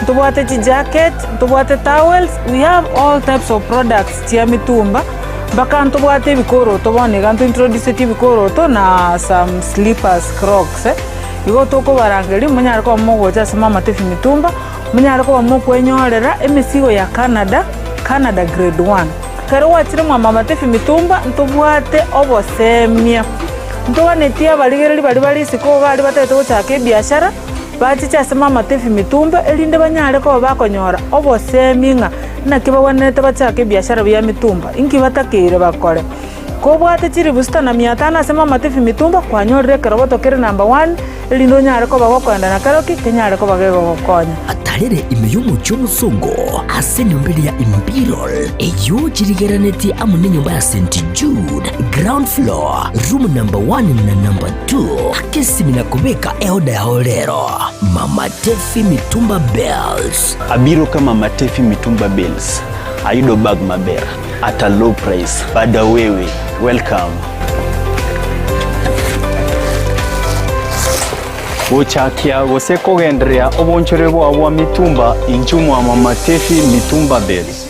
Ntobwate chijacket, ntobwate towels, we have all types of products chia mitumba, mpaka ntobwate ebikoroto bono iga ntointroducetie ebikoroto na some slippers, crocs eh. Igo tokobarangeria monyare koba mogocha ase Mama Tefi Mitumba, monyare koba mokwenyorera emesigo ya Canada, Canada grade one. Ekero gwachire mwa Mama Tefi Mitumba, ntobwate obosemia, ntoganetie abarigereri baria bare isiko iga aria batagete gochaka ebiashara. Bachiche ase mamatebi mitumba, erinde banyare koba bakonyora obosemi ng'a naki bagwenerete bachake ebiashara bia mitumba, inki batakeire bakore. Kobwate chilifu sita na mia tano ase mamatebi mitumba, kwanyorire ekeroboto kere number one, erinde onyare koba gokoenda na keroki kenyare koba gegogokonya. Atarere ime y'omochie omosongo ase enyomba eria ya Imperial, eyio chirigeranetie amo nenyomba ya St. Jude, ground floor, room number one na number 2 Akesimi na kobeka eoda yao rero. Mama Tefi Mitumba Bells. Abiro ka Mama Tefi Mitumba Bells. Ayudo bag maber at a low price. Bada wewe. Welcome. Gochakia gose kogendereria obonchore bwao bwa mitumba inchuo mwa Mama Tefi Mitumba Bells.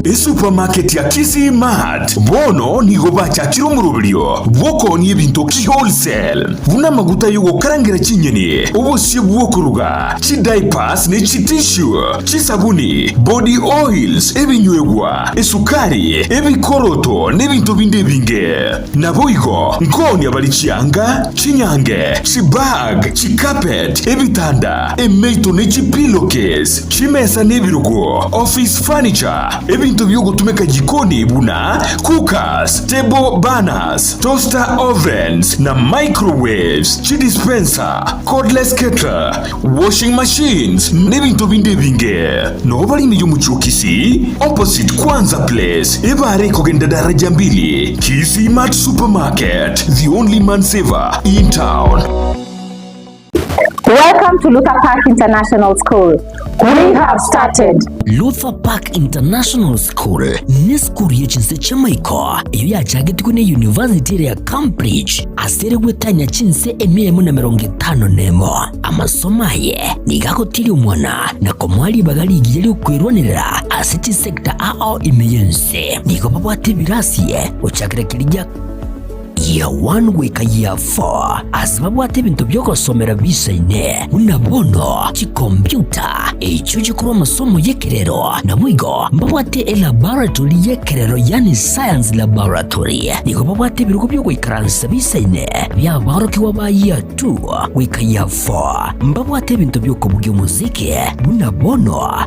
Esupermarket ya Kisii Mart bono nigo bachakire omoroberio bw'okoonia ebinto ki-wholesale, buna amaguta y'ogokarangera chinyeni, obosie bw'okoruga, chidiapers ne chitissue, chisabuni, body oils, ebinywegwa, esukari, ebikoroto na ebinto binde ebinge. Naboigo nkoonia bare chianga, chinyange, chibag, chicarpet, ebitanda, emeito ne chipillowcase. Chimesa na ebirogo, office furniture, ebinto bi'ogotumia. biogotumeka jikoni buna cookers, table burners, toaster ovens na microwaves, chidispenser, cordless kettle, washing machines, n'ebinto binde ebinge. Noo bare ime y'omochie o Kisii, opposite Kwanza Place, ebare ekogenda daraja mbili, Kisii Mart Supermarket, the only man saver in town. Welcome to Luther Park International School. We have started. Luther Park International School nesukuru ye chinse chi'amaiko eyio yachagetigwe ne University ere ya Cambridge ase ere gwetania chinse emia emo na emerongo etano nemo. Amasomo aye nigo agotiria omwana na komoa ribaga rigiya ri'okwerwanerera ase chisecta ao ime y'ense. Nigo babwate ebirasi gochakera keria gia Year 1 goika Year 4 ase babwate ebinto bi'ogosomera bisaine, buna bono chikompiuta, echio chikorwa amasomo y'ekerero, naboigo mbabwate elaboratory y'ekerero yaani science laboratory. Nigo babwate ebirogo bi'ogoikaransa bisaine bi'aborokigwa ba Year 2 goika Year 4. Mbabwate ebinto bi'okobugia omosiki buna bono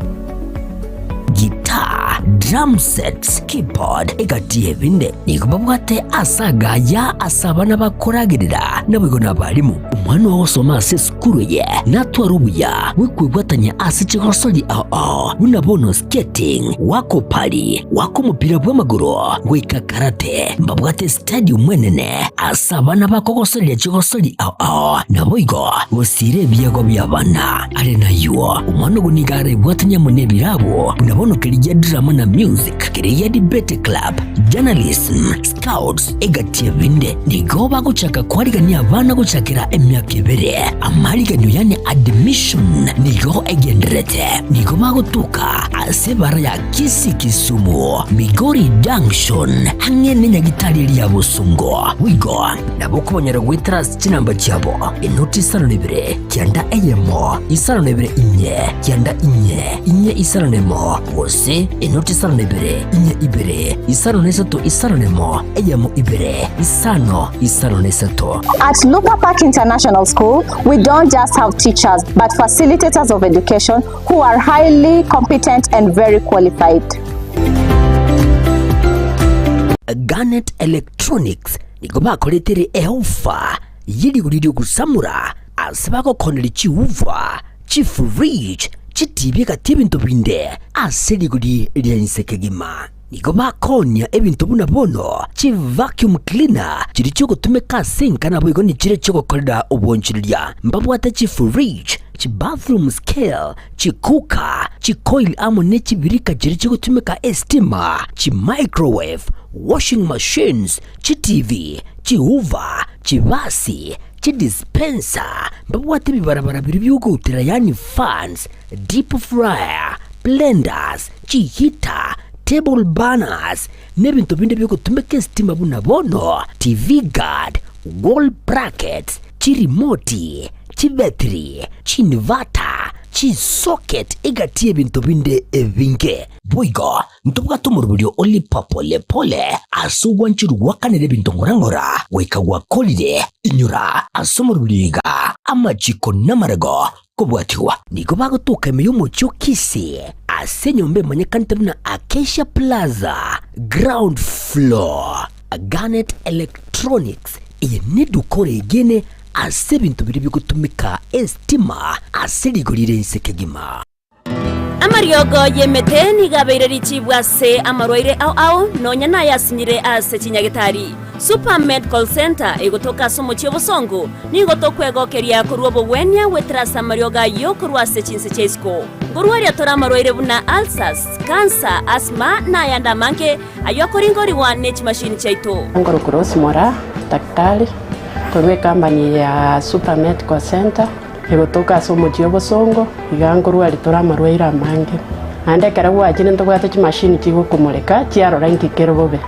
Guitar, drum sets, keyboard, egati y'ebinde. Nigo babwate ase agaya ase abana bakoragerera, naboigo nabarimu. Omwana ogosoma ase esukuru eye natware obuya bw'okwebwatania ase chigosori ao ao buna bono skating, goaka opari, goaka omopira bw'amagoro, goika karate. Mbabwate estadium enene ase abana bakogosoreria chigosori ao ao, naboigo gosiira ebiegwa bi'abana. Are nayio, omwana ogo nigo arebwatanie amo nebirabo, buna bono keria gia drama na music, keria gia debate club, journalism, scouts, egati ebinde. Nigo bagochaka kwarigania abana gochakera emiaka ebere. Amariganio yaani admission nigo egendererete. Nigo bagotoka ase ebara ya Kisii Kisumu, Migori Junction, ang'e nenyagitari eria ya Bosongo. Boigo nabo okobanyora goetera ase chinamba chiabo, enoti isano na ibere, kianda eyemo, isano na ibere inye, kianda inye, inye isano na emo, gose enoti isano na ibere, inye ibere, isano na isato isano na emo, eyemo ibere, isano, isano na isato. At Luther Park International School, we don't just have teachers, but facilitators of education who are highly competent and very qualified. Garnet Electronics nigo bakoretere eofa ye rigori ri'ogosamora ase bagokoneria chiuva, chifridge, chitibi egati ebinto binde ase rigori ria inse kegima. Nigo bakoonia ebinto buna bono chivacuum cleaner chiria chiogotumeka ase enka naboigo nichiria chiogokorera obonchoreria. Mbabwate chifridge, chibathroom scale, chicooker, chicoil amo ne chibirika chiria chigotumeka estima, chimicrowave, washing machines, chitivi, chihoover, chibasi, chidispenser, mbabwate ebibarabara biria biogoutera yaani fans, deep fryer, blenders, chiheater, table burners, na ebinto binde biogotumeka esitima buna bono TV guard, wall brackets, chirimoti, chibetiri, chiinverter, chisocket egati y'ebinto binde ebinge. Boigo Ntobwate omoroberio o lipa pole pole ase ogwancherwa gwakanera ebinto ng'ora ng'ora goika gwakorire. Inyora ase omoroberio iga amachiko namarego kobwatigwa. Nigo bagotoka ime y'omochie o Kisii ase enyomba emanyekanete buna Acacia Plaza, ground floor. Garnet Electronics, eye neduka oregene ase ebinto biria bigotumeka estima ase rigori rire inse kegima. Amariogo y'emete nigo abeire richibu ase amarwaire ao ao, nonya nayasinyire ase chinyagetari. Super Medical Centre egotoka ase omochie obosongo, nigo tokwegokeria korwa obogwenia goetera ase amariogo ayio korwa ase chinse chia isiko. Nkorwaria tore amarwaire buna ulcers, cancer, asthma na ayande amange ayio akoringorigwa ne chimashini chiaito. Ngorokwa Rose Moraa, daktari korwa ecompany ya Super Medical Centre. Egotoka ase omochie obosongo, iga nkorwaria tore amarwaire amange. Naende ekero gwachire ntobwate chimashini chigokomoreka chiarora inki kere bobe.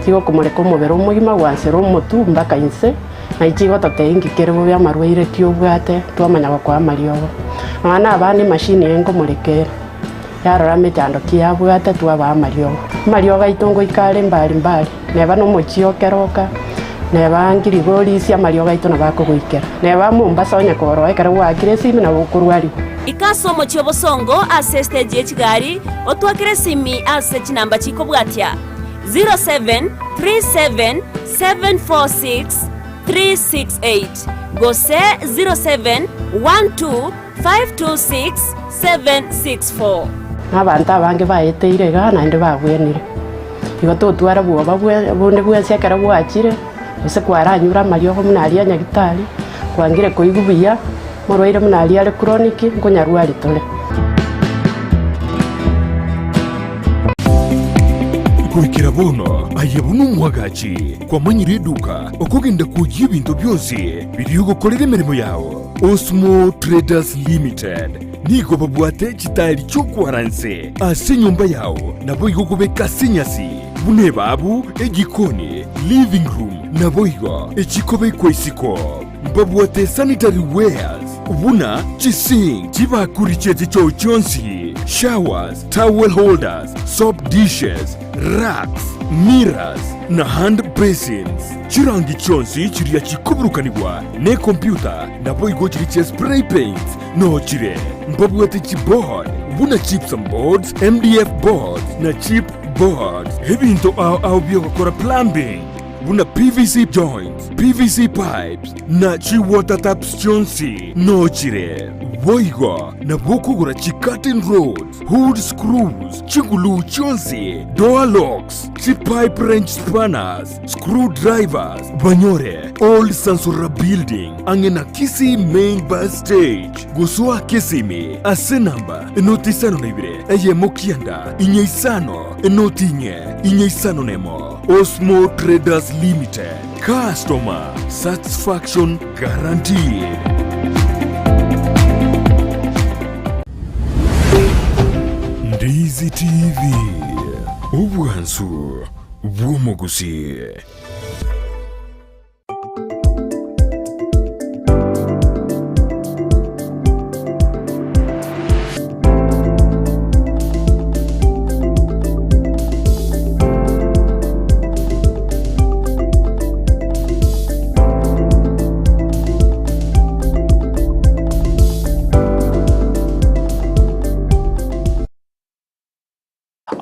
Chigokomoreka omobere omogima gwansera omotwe mpaka inse, naye chigototebia inki kere bobe amarwaire ki obwate twamanya gokoa amariogo. Nonya na abana emashini eye nkomoreka ere, yarora emechando ki yabwate twabaa amariogo. Amariogo aito ngoika are mbari mbari, neba na omochie o keroka, Neba ngirigorisia amariogo aito nabo akogoikera. Neba Mombasa onye koroa ekero gwaakire esimi nabo okorwarigwa. Ika ase omochie obosongo ase estage ye chigari, otwakere esimi ase chinamba chikobwatia, 0737 746 368 gose 0712 526 764. Na abanto abange baeteire igaa naende babwenire. Igo totwara bwoba bonde bwensi ekero gwachire, gose kwaranyure amariogo buna aria a nyagitari, kwangire koigwa buya, morwaire buna aria are chronic, nkonyarwari tore. Goikera bono aye buna omwagachi kwamanyire eduka okogenda kwoyia ebinto bionsi biria ogokorera emeremo yao. Osmo Traders Limited nigo babwate chitaeri chi'okwara inse ase enyomba yao, naboigo kobeka ase enyasi, buna ebaabu, ejikoni, living room, naboigo echikobekwa isiko. Mbabwate sanitary wares buna chisink, chibakuri chie chichoo chionsi, showers, towel holders, soap dishes, racks, mirrors, na hand basins. Chirangi chionsi chiria chikoburukanigwa nekompyuta naboigo chiria chia spray paints noo chire. Mbabwate chiboard buna gypsum boards, MDF boards na chip boards. Ebinto ao ao biogokora plumbing buna PVC joints, PVC pipes na chi water taps chionsi noo chire. Boigo nabo okogora chi curtain rods, hood screws, chiguluu chionsi, door locks, chi pipe wrench spanners, screw drivers, banyore Old Sansora Building ang'e na Kisii Main Bus Stage. Gosoa Kisimi ase namba 052 1 9 5 0 4 4 5 1. Osmo Traders Limited, customer satisfaction guaranteed. Ndizi TV, obwansu bw'omogusii.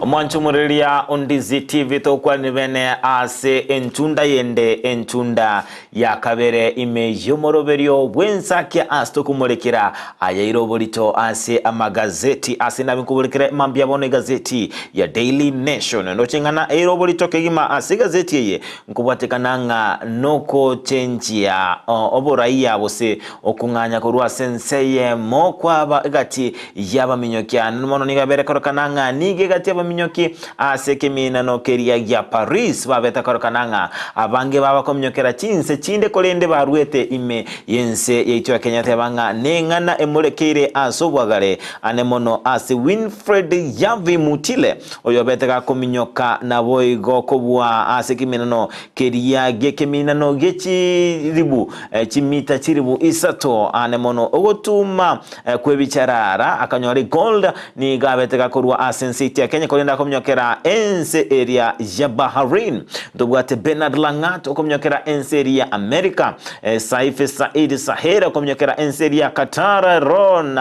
Omwanchumureria Ondizi TV tokwanire bene ase enchunda yende enchunda ya kabere ime y'omoroberio bw'ensakia ase tokomorekera ayaire oborito ase amagazeti ase nabe nkoborekera mambia bono egazeti ya Daily Nation ndoche ng'ana eire oborito kegima ase egazeti eye nkobwatekana ng'a nokochenjia oboraia gose okong'anya korwa ase ense eyemo kwaba egati y'abaminyoki. Aande mono nigo abere korokana ng'a nigo egati y'abaminyoki ase ekeminano keria gia Paris babete korokana ng'a abange babakominyokera chinse chinde korende baruete ime y'ense yaito ya Kenya teba ng'a neng'ana emorekeire ase obwagare ane mono ase Winfred Yavi Mutile oyobete gakominyoka naboigo kobua ase ekeminano keria gi'ekeminano gie chiribu chimita chiribu isato ane mono ogotuma kw'ebicharara, akanyora egold, nigo abete gakorwa ase ense yaito ya Kenya, korende akominyokera ense eria ya Bahrain. Ntobwate Bernard Langat okominyokera ense eria ya America, Saife Said Saher okominyokera ense eria ya Qatar, Ron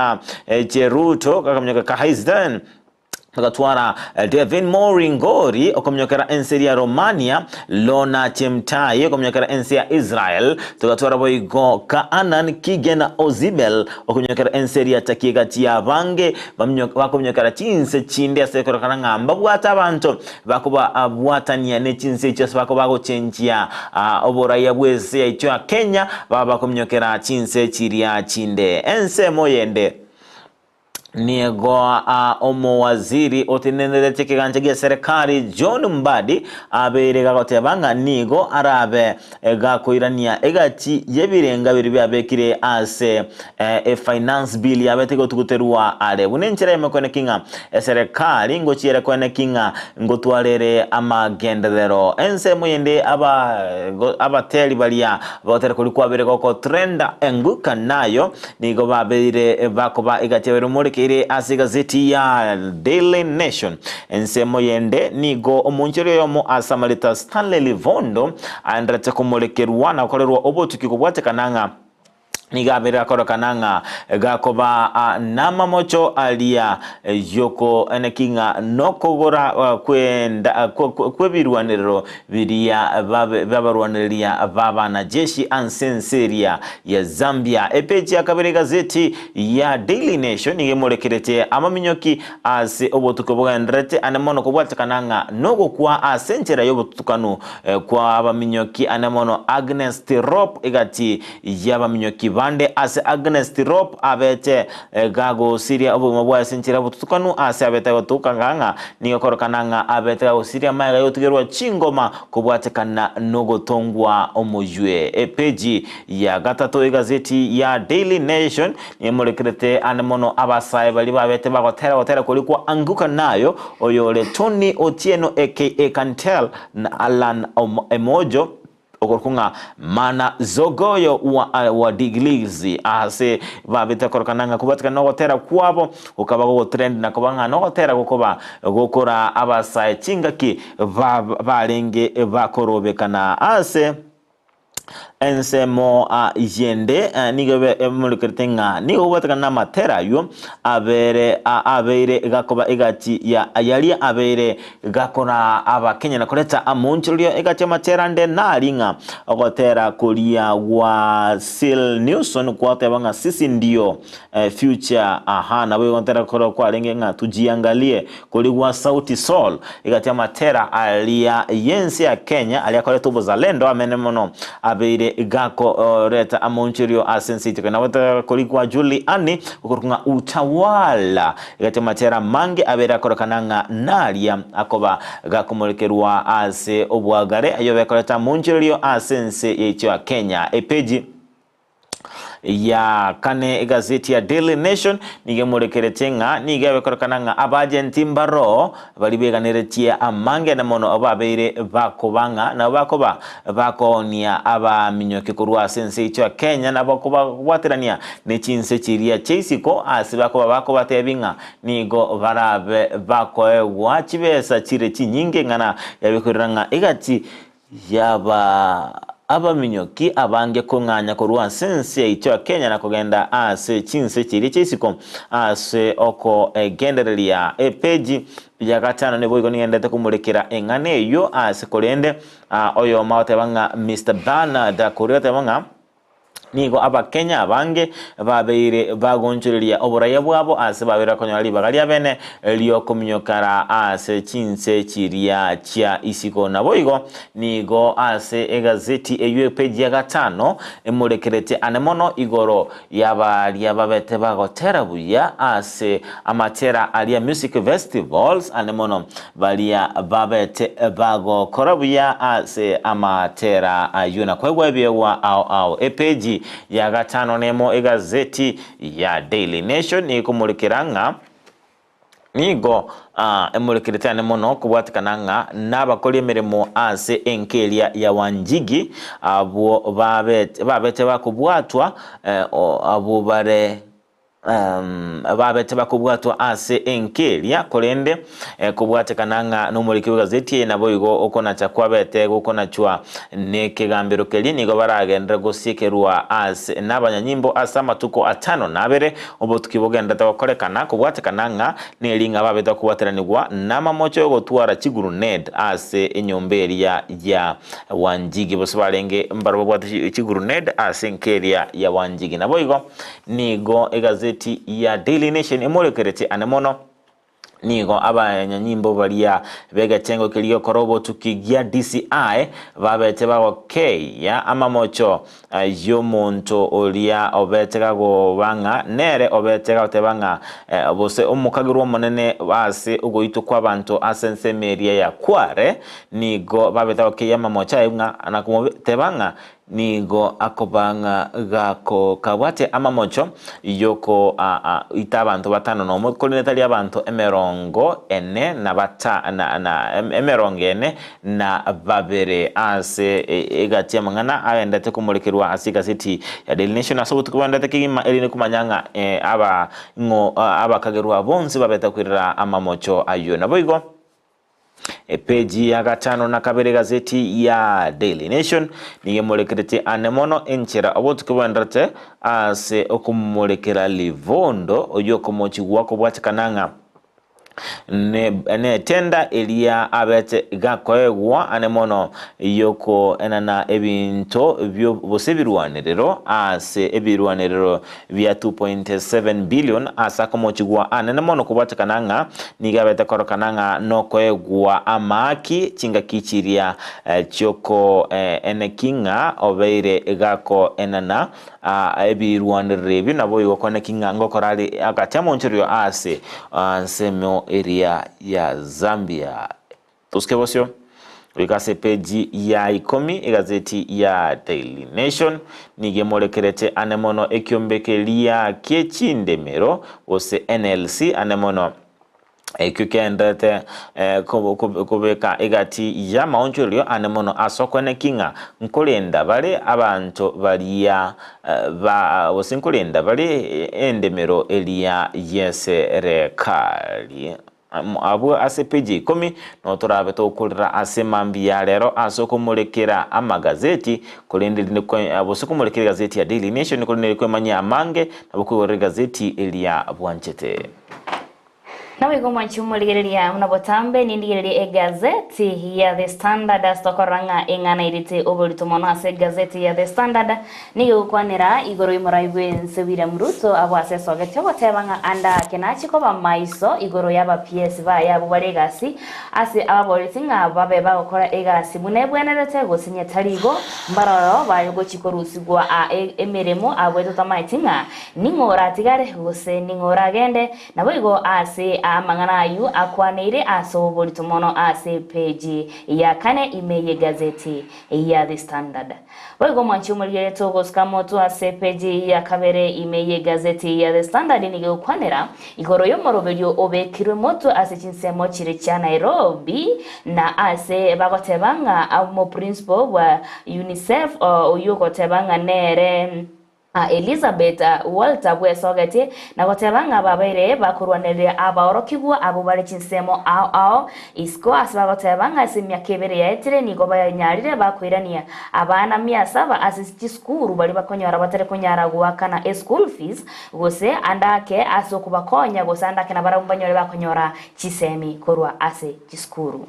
Cheruto akominyokera Kazakhstan, Agatwara Devin Moringori okominyokera ense eria ya Romania, Lorna Chemtai okominyokera ense ya Israel, togatwara boigo Kaanan Kigen Ozibel okominyokera ense eria ya Turkey egati y'abange bakominyokera chinse chinde ase ekorokana ng'a mbabwate abanto bakobabwatania ne chinse echio ase bakoba bagochenchia oboraia bw'ense yaito ya Kenya baba bakominyokera chinse chiria chinde. Ensemo yende. Nigo omowaziri otenenerete ekegancha gia serikali John Mbadi abeire gagoteba ng'a nigo arabe gakoirania egati y'ebirenga biria biabekire ase e-finance bill yabete gotuguterwa are buna enchera eyemo koeneki ng'a eserekari ngochiere koeneki ng'a ngotwarere amagenderero. Ensemo yende abateri baria bagotera koria kwabere gokotrenda enguka nayo Nigo babeire bakoba egati y'abairomoreke. erikire ase egazeti ya Daily Nation. Ensemo yende nigo omonchori oyomo ase amarita Stanley Livondo aenderete komorekerwa na gokorerwa obotuki kobwatekana ng'a nigo abeire akorokana ng'a gakoba namamocho aria yokoeneki ng'a nokogora kwenda kw'ebirwanerero biria babarwanereria b'abanajeshi ase ense eria ya Zambia. Epeji ya kabere egazeti ya Daily Nation nigo emorekerete amaminyoki ase obotuko bogendererete ane mono kobwatekana ng'a nogokwa ase enchera y'obotutukanu kw'abaminyoki ane mono Agnes Tirop egati y'abaminyoki bande ase Agnes Tirop abete gagosiria obogima bwaye ase enchera y'obotutukanu ase abete gotuka ng'a nigo ekorokana ng'a abete gagosiria amaega y'ogotigerwa chingoma kobwatekana nogotongwa omoywe. Epeji ya gatato egazeti ya Daily Nation nemorekerete ande mono abasae baria babete bagotera gotera koria kwa Anguka Nayo oyore Tony Otieno aka Kantel na Allan Emojo okorokwa ng'a Mana Zogoyo wa wa Digligs ase babete korokana ng'a kobwatekana nogotera kwabo gokaba gogotrend na koba ng'a nogotera gokoba gokora abasae chingaki ba barenge bakorobekana ase Ensemo yende nigo emorekerete ng'a nigo ogobwatekana namatera ayio abere abeire gakoba egati ya yaria abeire gakora Abakenya na koreta amoonchorerio egati y'amatera ande nari ng'a ogotera koria gwa Sil Newson gwateba ng'a sisi ndio future aha nabo igo gotera koro kwarenge ng'a tujiangalie Koria gwa Sauti Sol, egati amatera aria y'ense ya Kenya aria akorete obozalendo amene mono abeire gakoreta amaonchorio ase ense yaito. Nabo koria gwa Julie Anne okorokwa ng'a Utawala, egati amatera amange abeire akorekana ng'a naria akoba gakomorekerwa ase obwagare ayio bekoreta amaonchorerio ase ense yaito ya Kenya. Epeji. Ya kane egazeti ya Daily Nation nigo emorekeretie ng'a nigo ebekorekana ng'a abagenti mbaroo baria beganeretie amangene mono babeire bakoba ng'a nabo bakoba bakoonia abaminyoki korwa ase ense yaito ya Kenya na bakobabwaterania ne chinse chiria chia isiko ase bakoba bakobatebia ng'a nigo barabe bakoegwa chibesa chire chinyinge ng'ana yabekorera ng'a egati Yaba abaminyoki abange kong'anya korwa ase ense yaito ya Kenya na kogenda ase chinse chiria chia isiko ase okogendereria epeji ya gatano niboigo nigendete komorekera eng'ana eyio ase korende oyomo agoteba ng'a Mister Bernard Korir agoteba ng'a Nigo Abakenya abange babeire bagonchoreria oboraia bwabo ase babeire bakonyora ribaga riabene riokominyokera ase chinse chiria chia isiko. Naboigo nigo ase egazeti eyio epeji ya gatano emorekerete ane mono igoro yabaria babete bagotera buya ase amatera aria music festivals ane mono Baria babete bagokora buya ase amatera ayio na koegwa ebiegwa ao ao. Epeji ya gatano nemo egazeti ya Daily Nation nigo ekomorekera ng'a nigo emorekerete ane mono kobwatekana ng'a nabakori emeremo ase enka eria ya Wanjigi abwo babete bakobwatwa abwo bare Babete bakobwatwa ase enka eria, korende kobwatekana ng'a nomoriki bw'egazeti eye naboigo okonacha kwabete gokonachwa nekegambero keria, nigo baragenderere gosiekerwa ase nabanyanyimbo ase amatuko atano na abere, obotuki bogendererete gokorekana, kobwatekana ng'a neri ng'a babete bakobwateranigwa namamocho yogotwara chiguruned ase enyomba eria ya Wanjigi, gose barenge mbarabwo babwate chiguruned ase enka eria ya Wanjigi. Naboigo Nigo egazeti ya Daily Nation emorekeretie ane mono. Nigo abanyanyimbo baria b'egetengo keria giokora obotuki gia DCI babete bagokeyia amamocho y'omonto oria obete gakoba ng'a nere obete gagoteba ng'a gose omokagerwa omonene ase ogoitwa kw'abanto ase ensemo eria ya Kware. Nigo babete bagokeyia amamocho aye ng'a na komoteba ng'a. Nigo akoba ng'a gako kabwate amamocho yoko a ita abanto batano nomo, korende tari abanto emerongo ene na bata na na emerongo ene na babere. Ase egati y'amang'ana agendete komorekerwa ase egaseti ya Daily Nation ase obotuko bwendete kegima, erinde komanya ng'a aba ng'o abakagerwa bonsi babete kwerera amamocho ayio. Naboigo. Epeji ya gatano na kabere egazeti ya Daily Nation nigo emorekerete ane mono enchera obotuko bwenderete ase okomorekera Livondo oyio okomochigwa kobwatekana ng'a netenda eria abete gakoegwa ane mono yokoenana ebinto gose ebirwanerero ase ebirwanerero bia 2.7 billion ase akomochigwa anene mono kobwatekana ng'a nigo abete korokana ng'a nokoegwa amaaki chingaki chiria chiokoeneki ng'a obeire gakoenana ebirwanero ebio naboigo koeneki ng'a ngokora are agati amonchorio ase ensemo eria ya Zambia. Tosike bosio goika ase epeji ya ikomi egazeti ya Daily Nation nigo emorekerete ane mono ekiombe keria kie chindemero gose NLC ane mono ekio kiaenderete kobeka egati y'amaonchorerio ane mono ase okoeneki ng'a nkorenda bare abanto baria ba gose nkorenda bare endemero eria y'eserekari. Abwo ase peji ya ikomi noo torabe tokorera ase mambia ya rero ase okomorekera amagazeti, korende rinde gose komorekera egazeti ya Daily Nation, korende rinde kwemanyia amange nabo koigorera egazeti eria bwanchete. Naboigo mwanche omorigereria buna botambe nindigererie egazeti ya The Standard ase tokorora ng'a eng'ana erete oborito mono ase egazeti ya The Standard Nigo egokwanera igoro y'omorai bw'ense William Ruto abwo ase esogeti ogoteba ng'a ande ake nachie koba maiso igoro y'abapiesi baye abwo bare egasi ase ababoreti ng'a babe bagokora egasi buna ebwenerete gose onye tari igo mbaroro baye gochia korusigwa a emeremo abwo totamaeti ng'a ning'o oratigare gose ning'o oragende. Naboigo ase amang'ana ayio akwaneire ase oborito mono ase epeji ya kane ime y'egazeti ya The Standard. Boigo omwanchi omorigeretie ogosuka motwe ase epeji ya kabere ime y'egazeti ya The Standard nigo egokwanera igoro y'omoroberio obekirwe motwe ase chinsemo chire chia Nairobi na ase bagoteba ng'a omoprincipo bwa UNICEF oyio ogoteba ng'a nere Elizabeth Walter bwesogetie na goteba ng'a babeire bakorwanereria abaorokigwa abwo bare chinsemo ao ao isiko ase bagoteba ng'a ase emiaka ebere yaetire nigo banyarire bakoirania abana mia saba ase chisukuru baria bakonyora batari konyara goakana eschool fees gose ande ake ase okobakonya gose ande ake nabarabwo mbanyore bakonyora chisemi korwa ase chisukuru.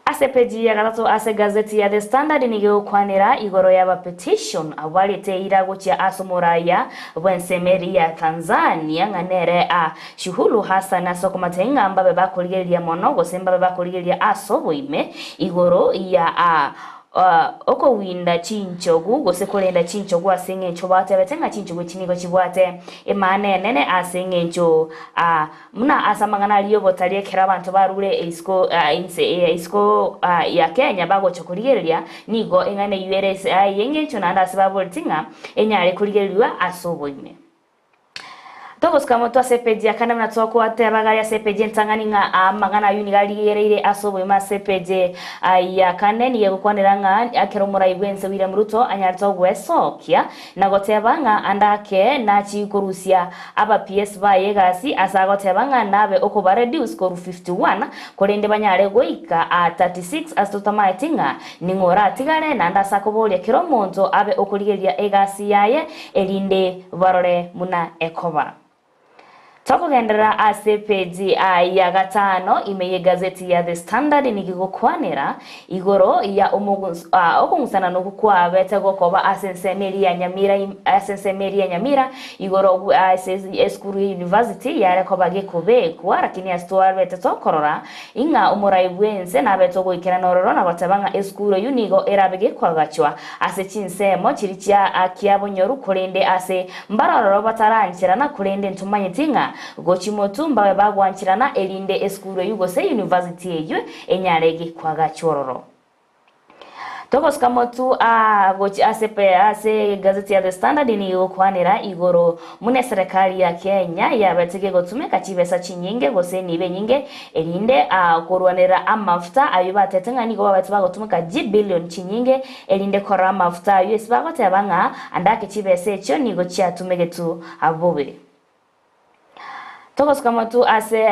Ase epeji ya gatato ase egazeti ya The Standard nigo egokwanera igoro y'aba petition abwo barete eira gochia ase omoraia bw'ensemo eria ya Tanzania ng'a nere a Shuhulu Hassan ase okomatebia ng'a mbabe bakorigereria mono gose mbabe bakorigereria ase oboime igoro ya a Okowinda chinchogu, gose korenda chinchogu ase engencho batebete ng'a chinchogu echi nigo chibwate emaana enene ase engencho buna ase amang'ana aria y'obotari ekero abanto barure isiko inse isiko ya Kenya bagocha korigereria nigo eng'ana eyio ere ey'engencho naende ase baboreti ng'a enyare korigereriwa ase oboime. Togosuka motwe ase epeji ya kane buna twakwateba gari ase epeji entang'ani ng'a amang'ana ayio nigo arigereire ase obogima ase epeji ya kane nigo egokwanera ng'a ekero omorai bw'ense William Ruto anyarete ogwesokia na goteba ng'a ande ake nachie korusia aba PS baye egasi ase agoteba ng'a nabe okoba reduce korwa 51 korende banyare goika 36 ase totamaeti ng'a ning'o oratigare naende ase akoboria kera omonto abe okorigereria egasi yaye erinde barore buna ekoba. Tokogenderera ase epeji ya gatano ime y'egazeti ya The Standard nigo egokwanera igoro ya okong'usana nokwo kwabete gokoba ase ensemo eria ya Nyamira ase ensemo eria ya Nyamira igoro ase esukuru ya university yare koba gekobekwa lakini ase twabete tokorora ing'a omorai bw'ense nabete ogoikerana ororo na goteba ng'a esukuru eyio nigo erabe gekoagachwa ase chinsemo chiria chia kiabonyoru, korende ase mbarororo batarancherana, korende ntomanyeti ng'a gochia motu mbabe bagwancherana, erinde esukuru eyio gose university eyio enyare gekoagachwa ororo. Togosuka motu aa gochia ase pe ase egazeti ya The Standard nigo egokwanera igoro buna eserekari ya Kenya yabete kegotumeka chibesa chinyinge gose enibo enyinge erinde aa korwanerera amafuta ayio batete ng'a nigo babete bagotumeka chibillion chinyinge erinde korora amafuta ayio ase bagoteba ng'a ande ake chibesa echio nigo chiatumegetu bobe. Togosuka motu ase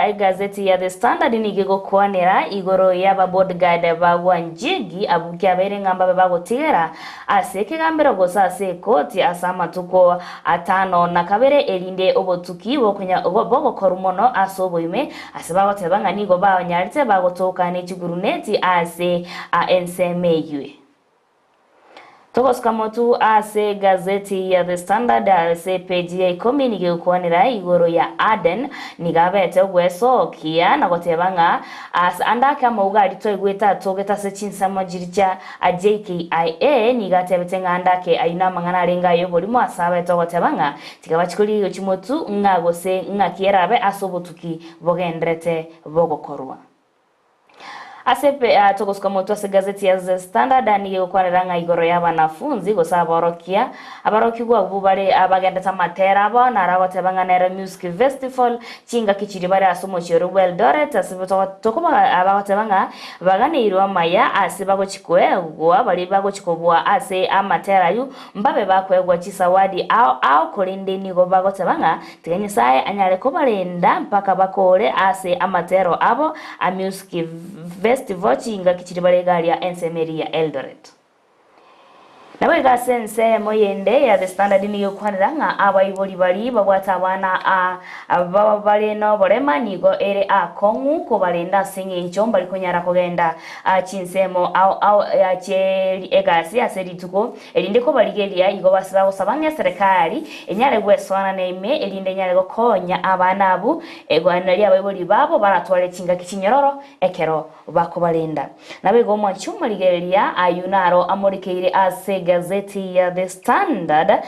egazeti ya The Standard nigo egokwanera igoro y'ababodyguard ba Wanjigi abwo kiabeire ng'a mbabe bagotigera ase ekegambero gose ase ekoti ase amatuko atano na kabere erinde obotuki bogokorwa mono ase oboime ase bagoteba ng'a nigo banyarete bagotoka ne chiguruneti ase ensemo eywe. Togosuka motu ase egazeti ya The Standard ase epeji ya ikomi nigo egokwanera igoro ya Aden nigo abete ogwesokia na goteba ng'a ase ande ake amauga aria twaigwete atogete ase chinsemo chiria chia JKIA nigo atebete ng'a ande ake ayio namang'ana arenge ayoborimo ase abete ogoteba ng'a tiga bachie korigia chimotu ng'a gose ng'aki erabe ase obotuki bogenderete bogokorwa. Ase togosuka motwe ase egazeti ya The Standard nigo egokwanera ng'a igoro y'abanafunzi gose aborokia, abarokigwa abwo bare abagendete amatera abo naro agoteba ng'a nere Music Festival chingaki chiria bare ase omochie oria bwa Eldoret ase bagoteba ng'a baganeirwe amaya ase bagochi koegwa baria bagochi kobua ase amatera ayio mbabe bakoegwa chisawadi ao ao korende nigo bagoteba ng'a Tiga Nyasae anyare kobarenda mpaka bakoore ase amatero abo a Music Festival chingaki chiria bare iga aria ensemo eria ya Eldoret. Naboigo ase ensemo yende ya The Standard nigo egokwanera ng'a abaibori baria babwate abana a bare noborema nigo ere akong'u kobarenda ase eng'encho mbari konyara kogenda chinsemo ao ao chie egasi ase rituko Erinde kobarigeria igo base bagosaba ng'a eserekari enyare gwesoanana ime, erinde enyare gokonya abana abwo, nario abaibori babo baratware chingaki chinyororo ekero bakobarenda. Naboigo omwanchi omorigereria ayio naro amorekeire ase egazeti ya The Standard,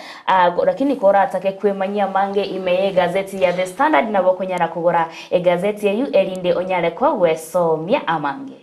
lakini koratake kwemanyia amange ime y'egazeti ya The Standard nabo okonyara kogora egazeti eyio erinde onyare kogwesomia amange.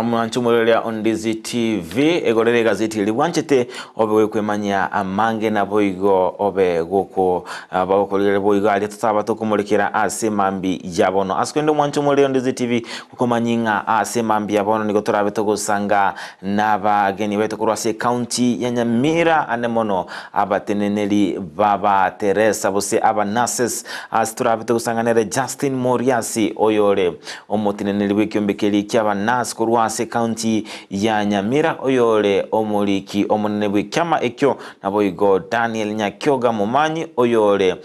Mwanche omorereria o Ndizi TV, egorere egazeti eria bwanchete, obe gokwemanyia amange naboigo obe goko bagokorigereria boigo aria totaba tokomorekera ase mambi ya bono. Ase korende omwanche omorereria o Ndizi TV gokomanyi ng'a ase mambi ya bono nigo torabe togosanga nabageni baito korwa ase ecounty ya Nyamira ande mono abateneneri baba Teresa gose aba nurses ase torabe togosanga nere Justin Moriasi oyore Omoteneneri bw'ekiombe keria ki'Abanasi korwa ase ekaunti ya Nyamira, oyore omoriki omonene bw'ekiama ekio, naboigo Daniel Nyakioga Momanyi, oyore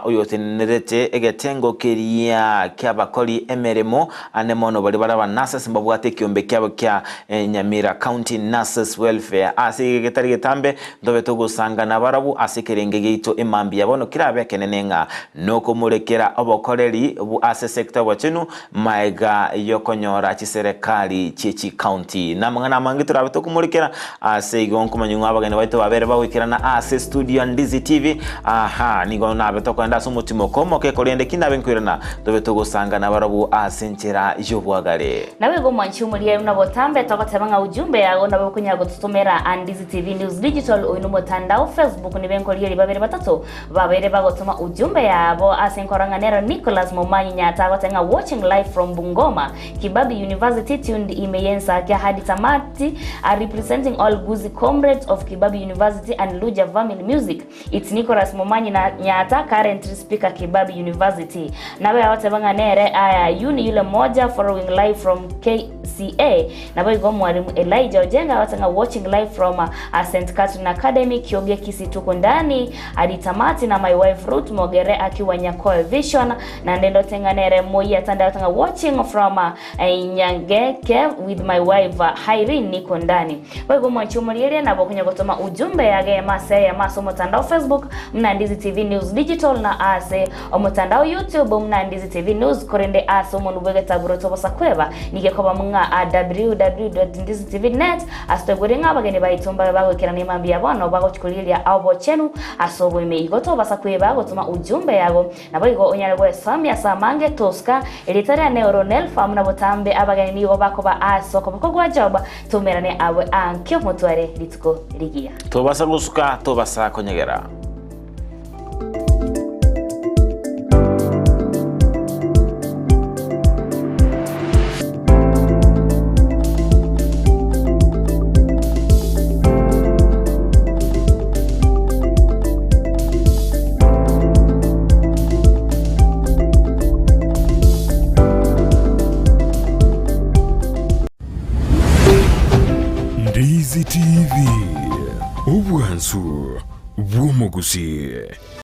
oyotenenerete egetengo keria ki'abakori emeremo ande mono baria bare Abanurses mbabwate ekiombe kiabo kia Nyamira County Nurses Welfare. Ase iga getari getambe ntobe togosanga nabarabwo ase ekerenge giaito emambia bono kerabe ekenene ng'a Nokomorekera obokoreri ase sector y'obochenu maega yokonyora chiserekari chie chicounty. Namang'ana amange torabe tokomorekera ase igo nkomanya ng'a abageni baito babere bagoikerana ase studio ya Ndizi TV. Aha, nigo nabe tokoenda ase omotimoko omoke korende ki nabe nkoirana tobe togosanga nabarabwo ase enchera y'obwagare. Naboigo omwanchi omoria buna botambe togoteba ng'a ujumbe yago nabo okonyara gototomera a Ndizi TV News Digital oyo nomotandao Facebook nibe nkorigereria babere batato Babeire bagotoma ujumbe yabo ase nkorang'a nero Nicholas Momanyi Nyaata agoteba ng'a watching live from Bungoma, Kibabii University tuned ime y'ensake hadi tamati are representing all Gusii comrades of Kibabii University and Luja Family Music. It's Nicholas Momanyi na Nyaata currently speaker Kibabii University. Nabe agoteba ng'a nere aya yu ni yule moja following live from KCA Naboigo Mwalimu Elijah Ojenga agoteba ng'a watching live from St Catherine Academy Kioge Kisii tuko ndani hadi tamati na my wife Ruth Mogere akiwa Nyakoe Vision naende ndote ng'a nere Moi Atande agoteba ng'a watching from Nyangeke with my wife Irene niko ndani. Boigo omwanchi omorieria nabo okonya gotoma ujumbe yage eyemo ase eyemo ase omotandao Facebook muna Ndizi TV News Digital na ase omotandao YouTube muna Ndizi TV News korende ase omonwe bw'egetaburo tobosa kweba nigo ekoba mng'a. ng'a www.ndizitv.net ase toigwere ng'a abageni baito mbabe bagoikerana emambia bono bagochi korigereria obochenu ase oboime. Igo tobasa kweba gotoma ujumbe yago Naboigo onyare gwesomia ase amange tosuka erieta riane oro Nelfa buna botambe abageni nigo bakoba ase okoboko gwa Job toumerane abwe ankio motware rituko rigiya. Tobasa gosuka, tobasa konyegera. Ndizi TV, obwansu bw'omogusii.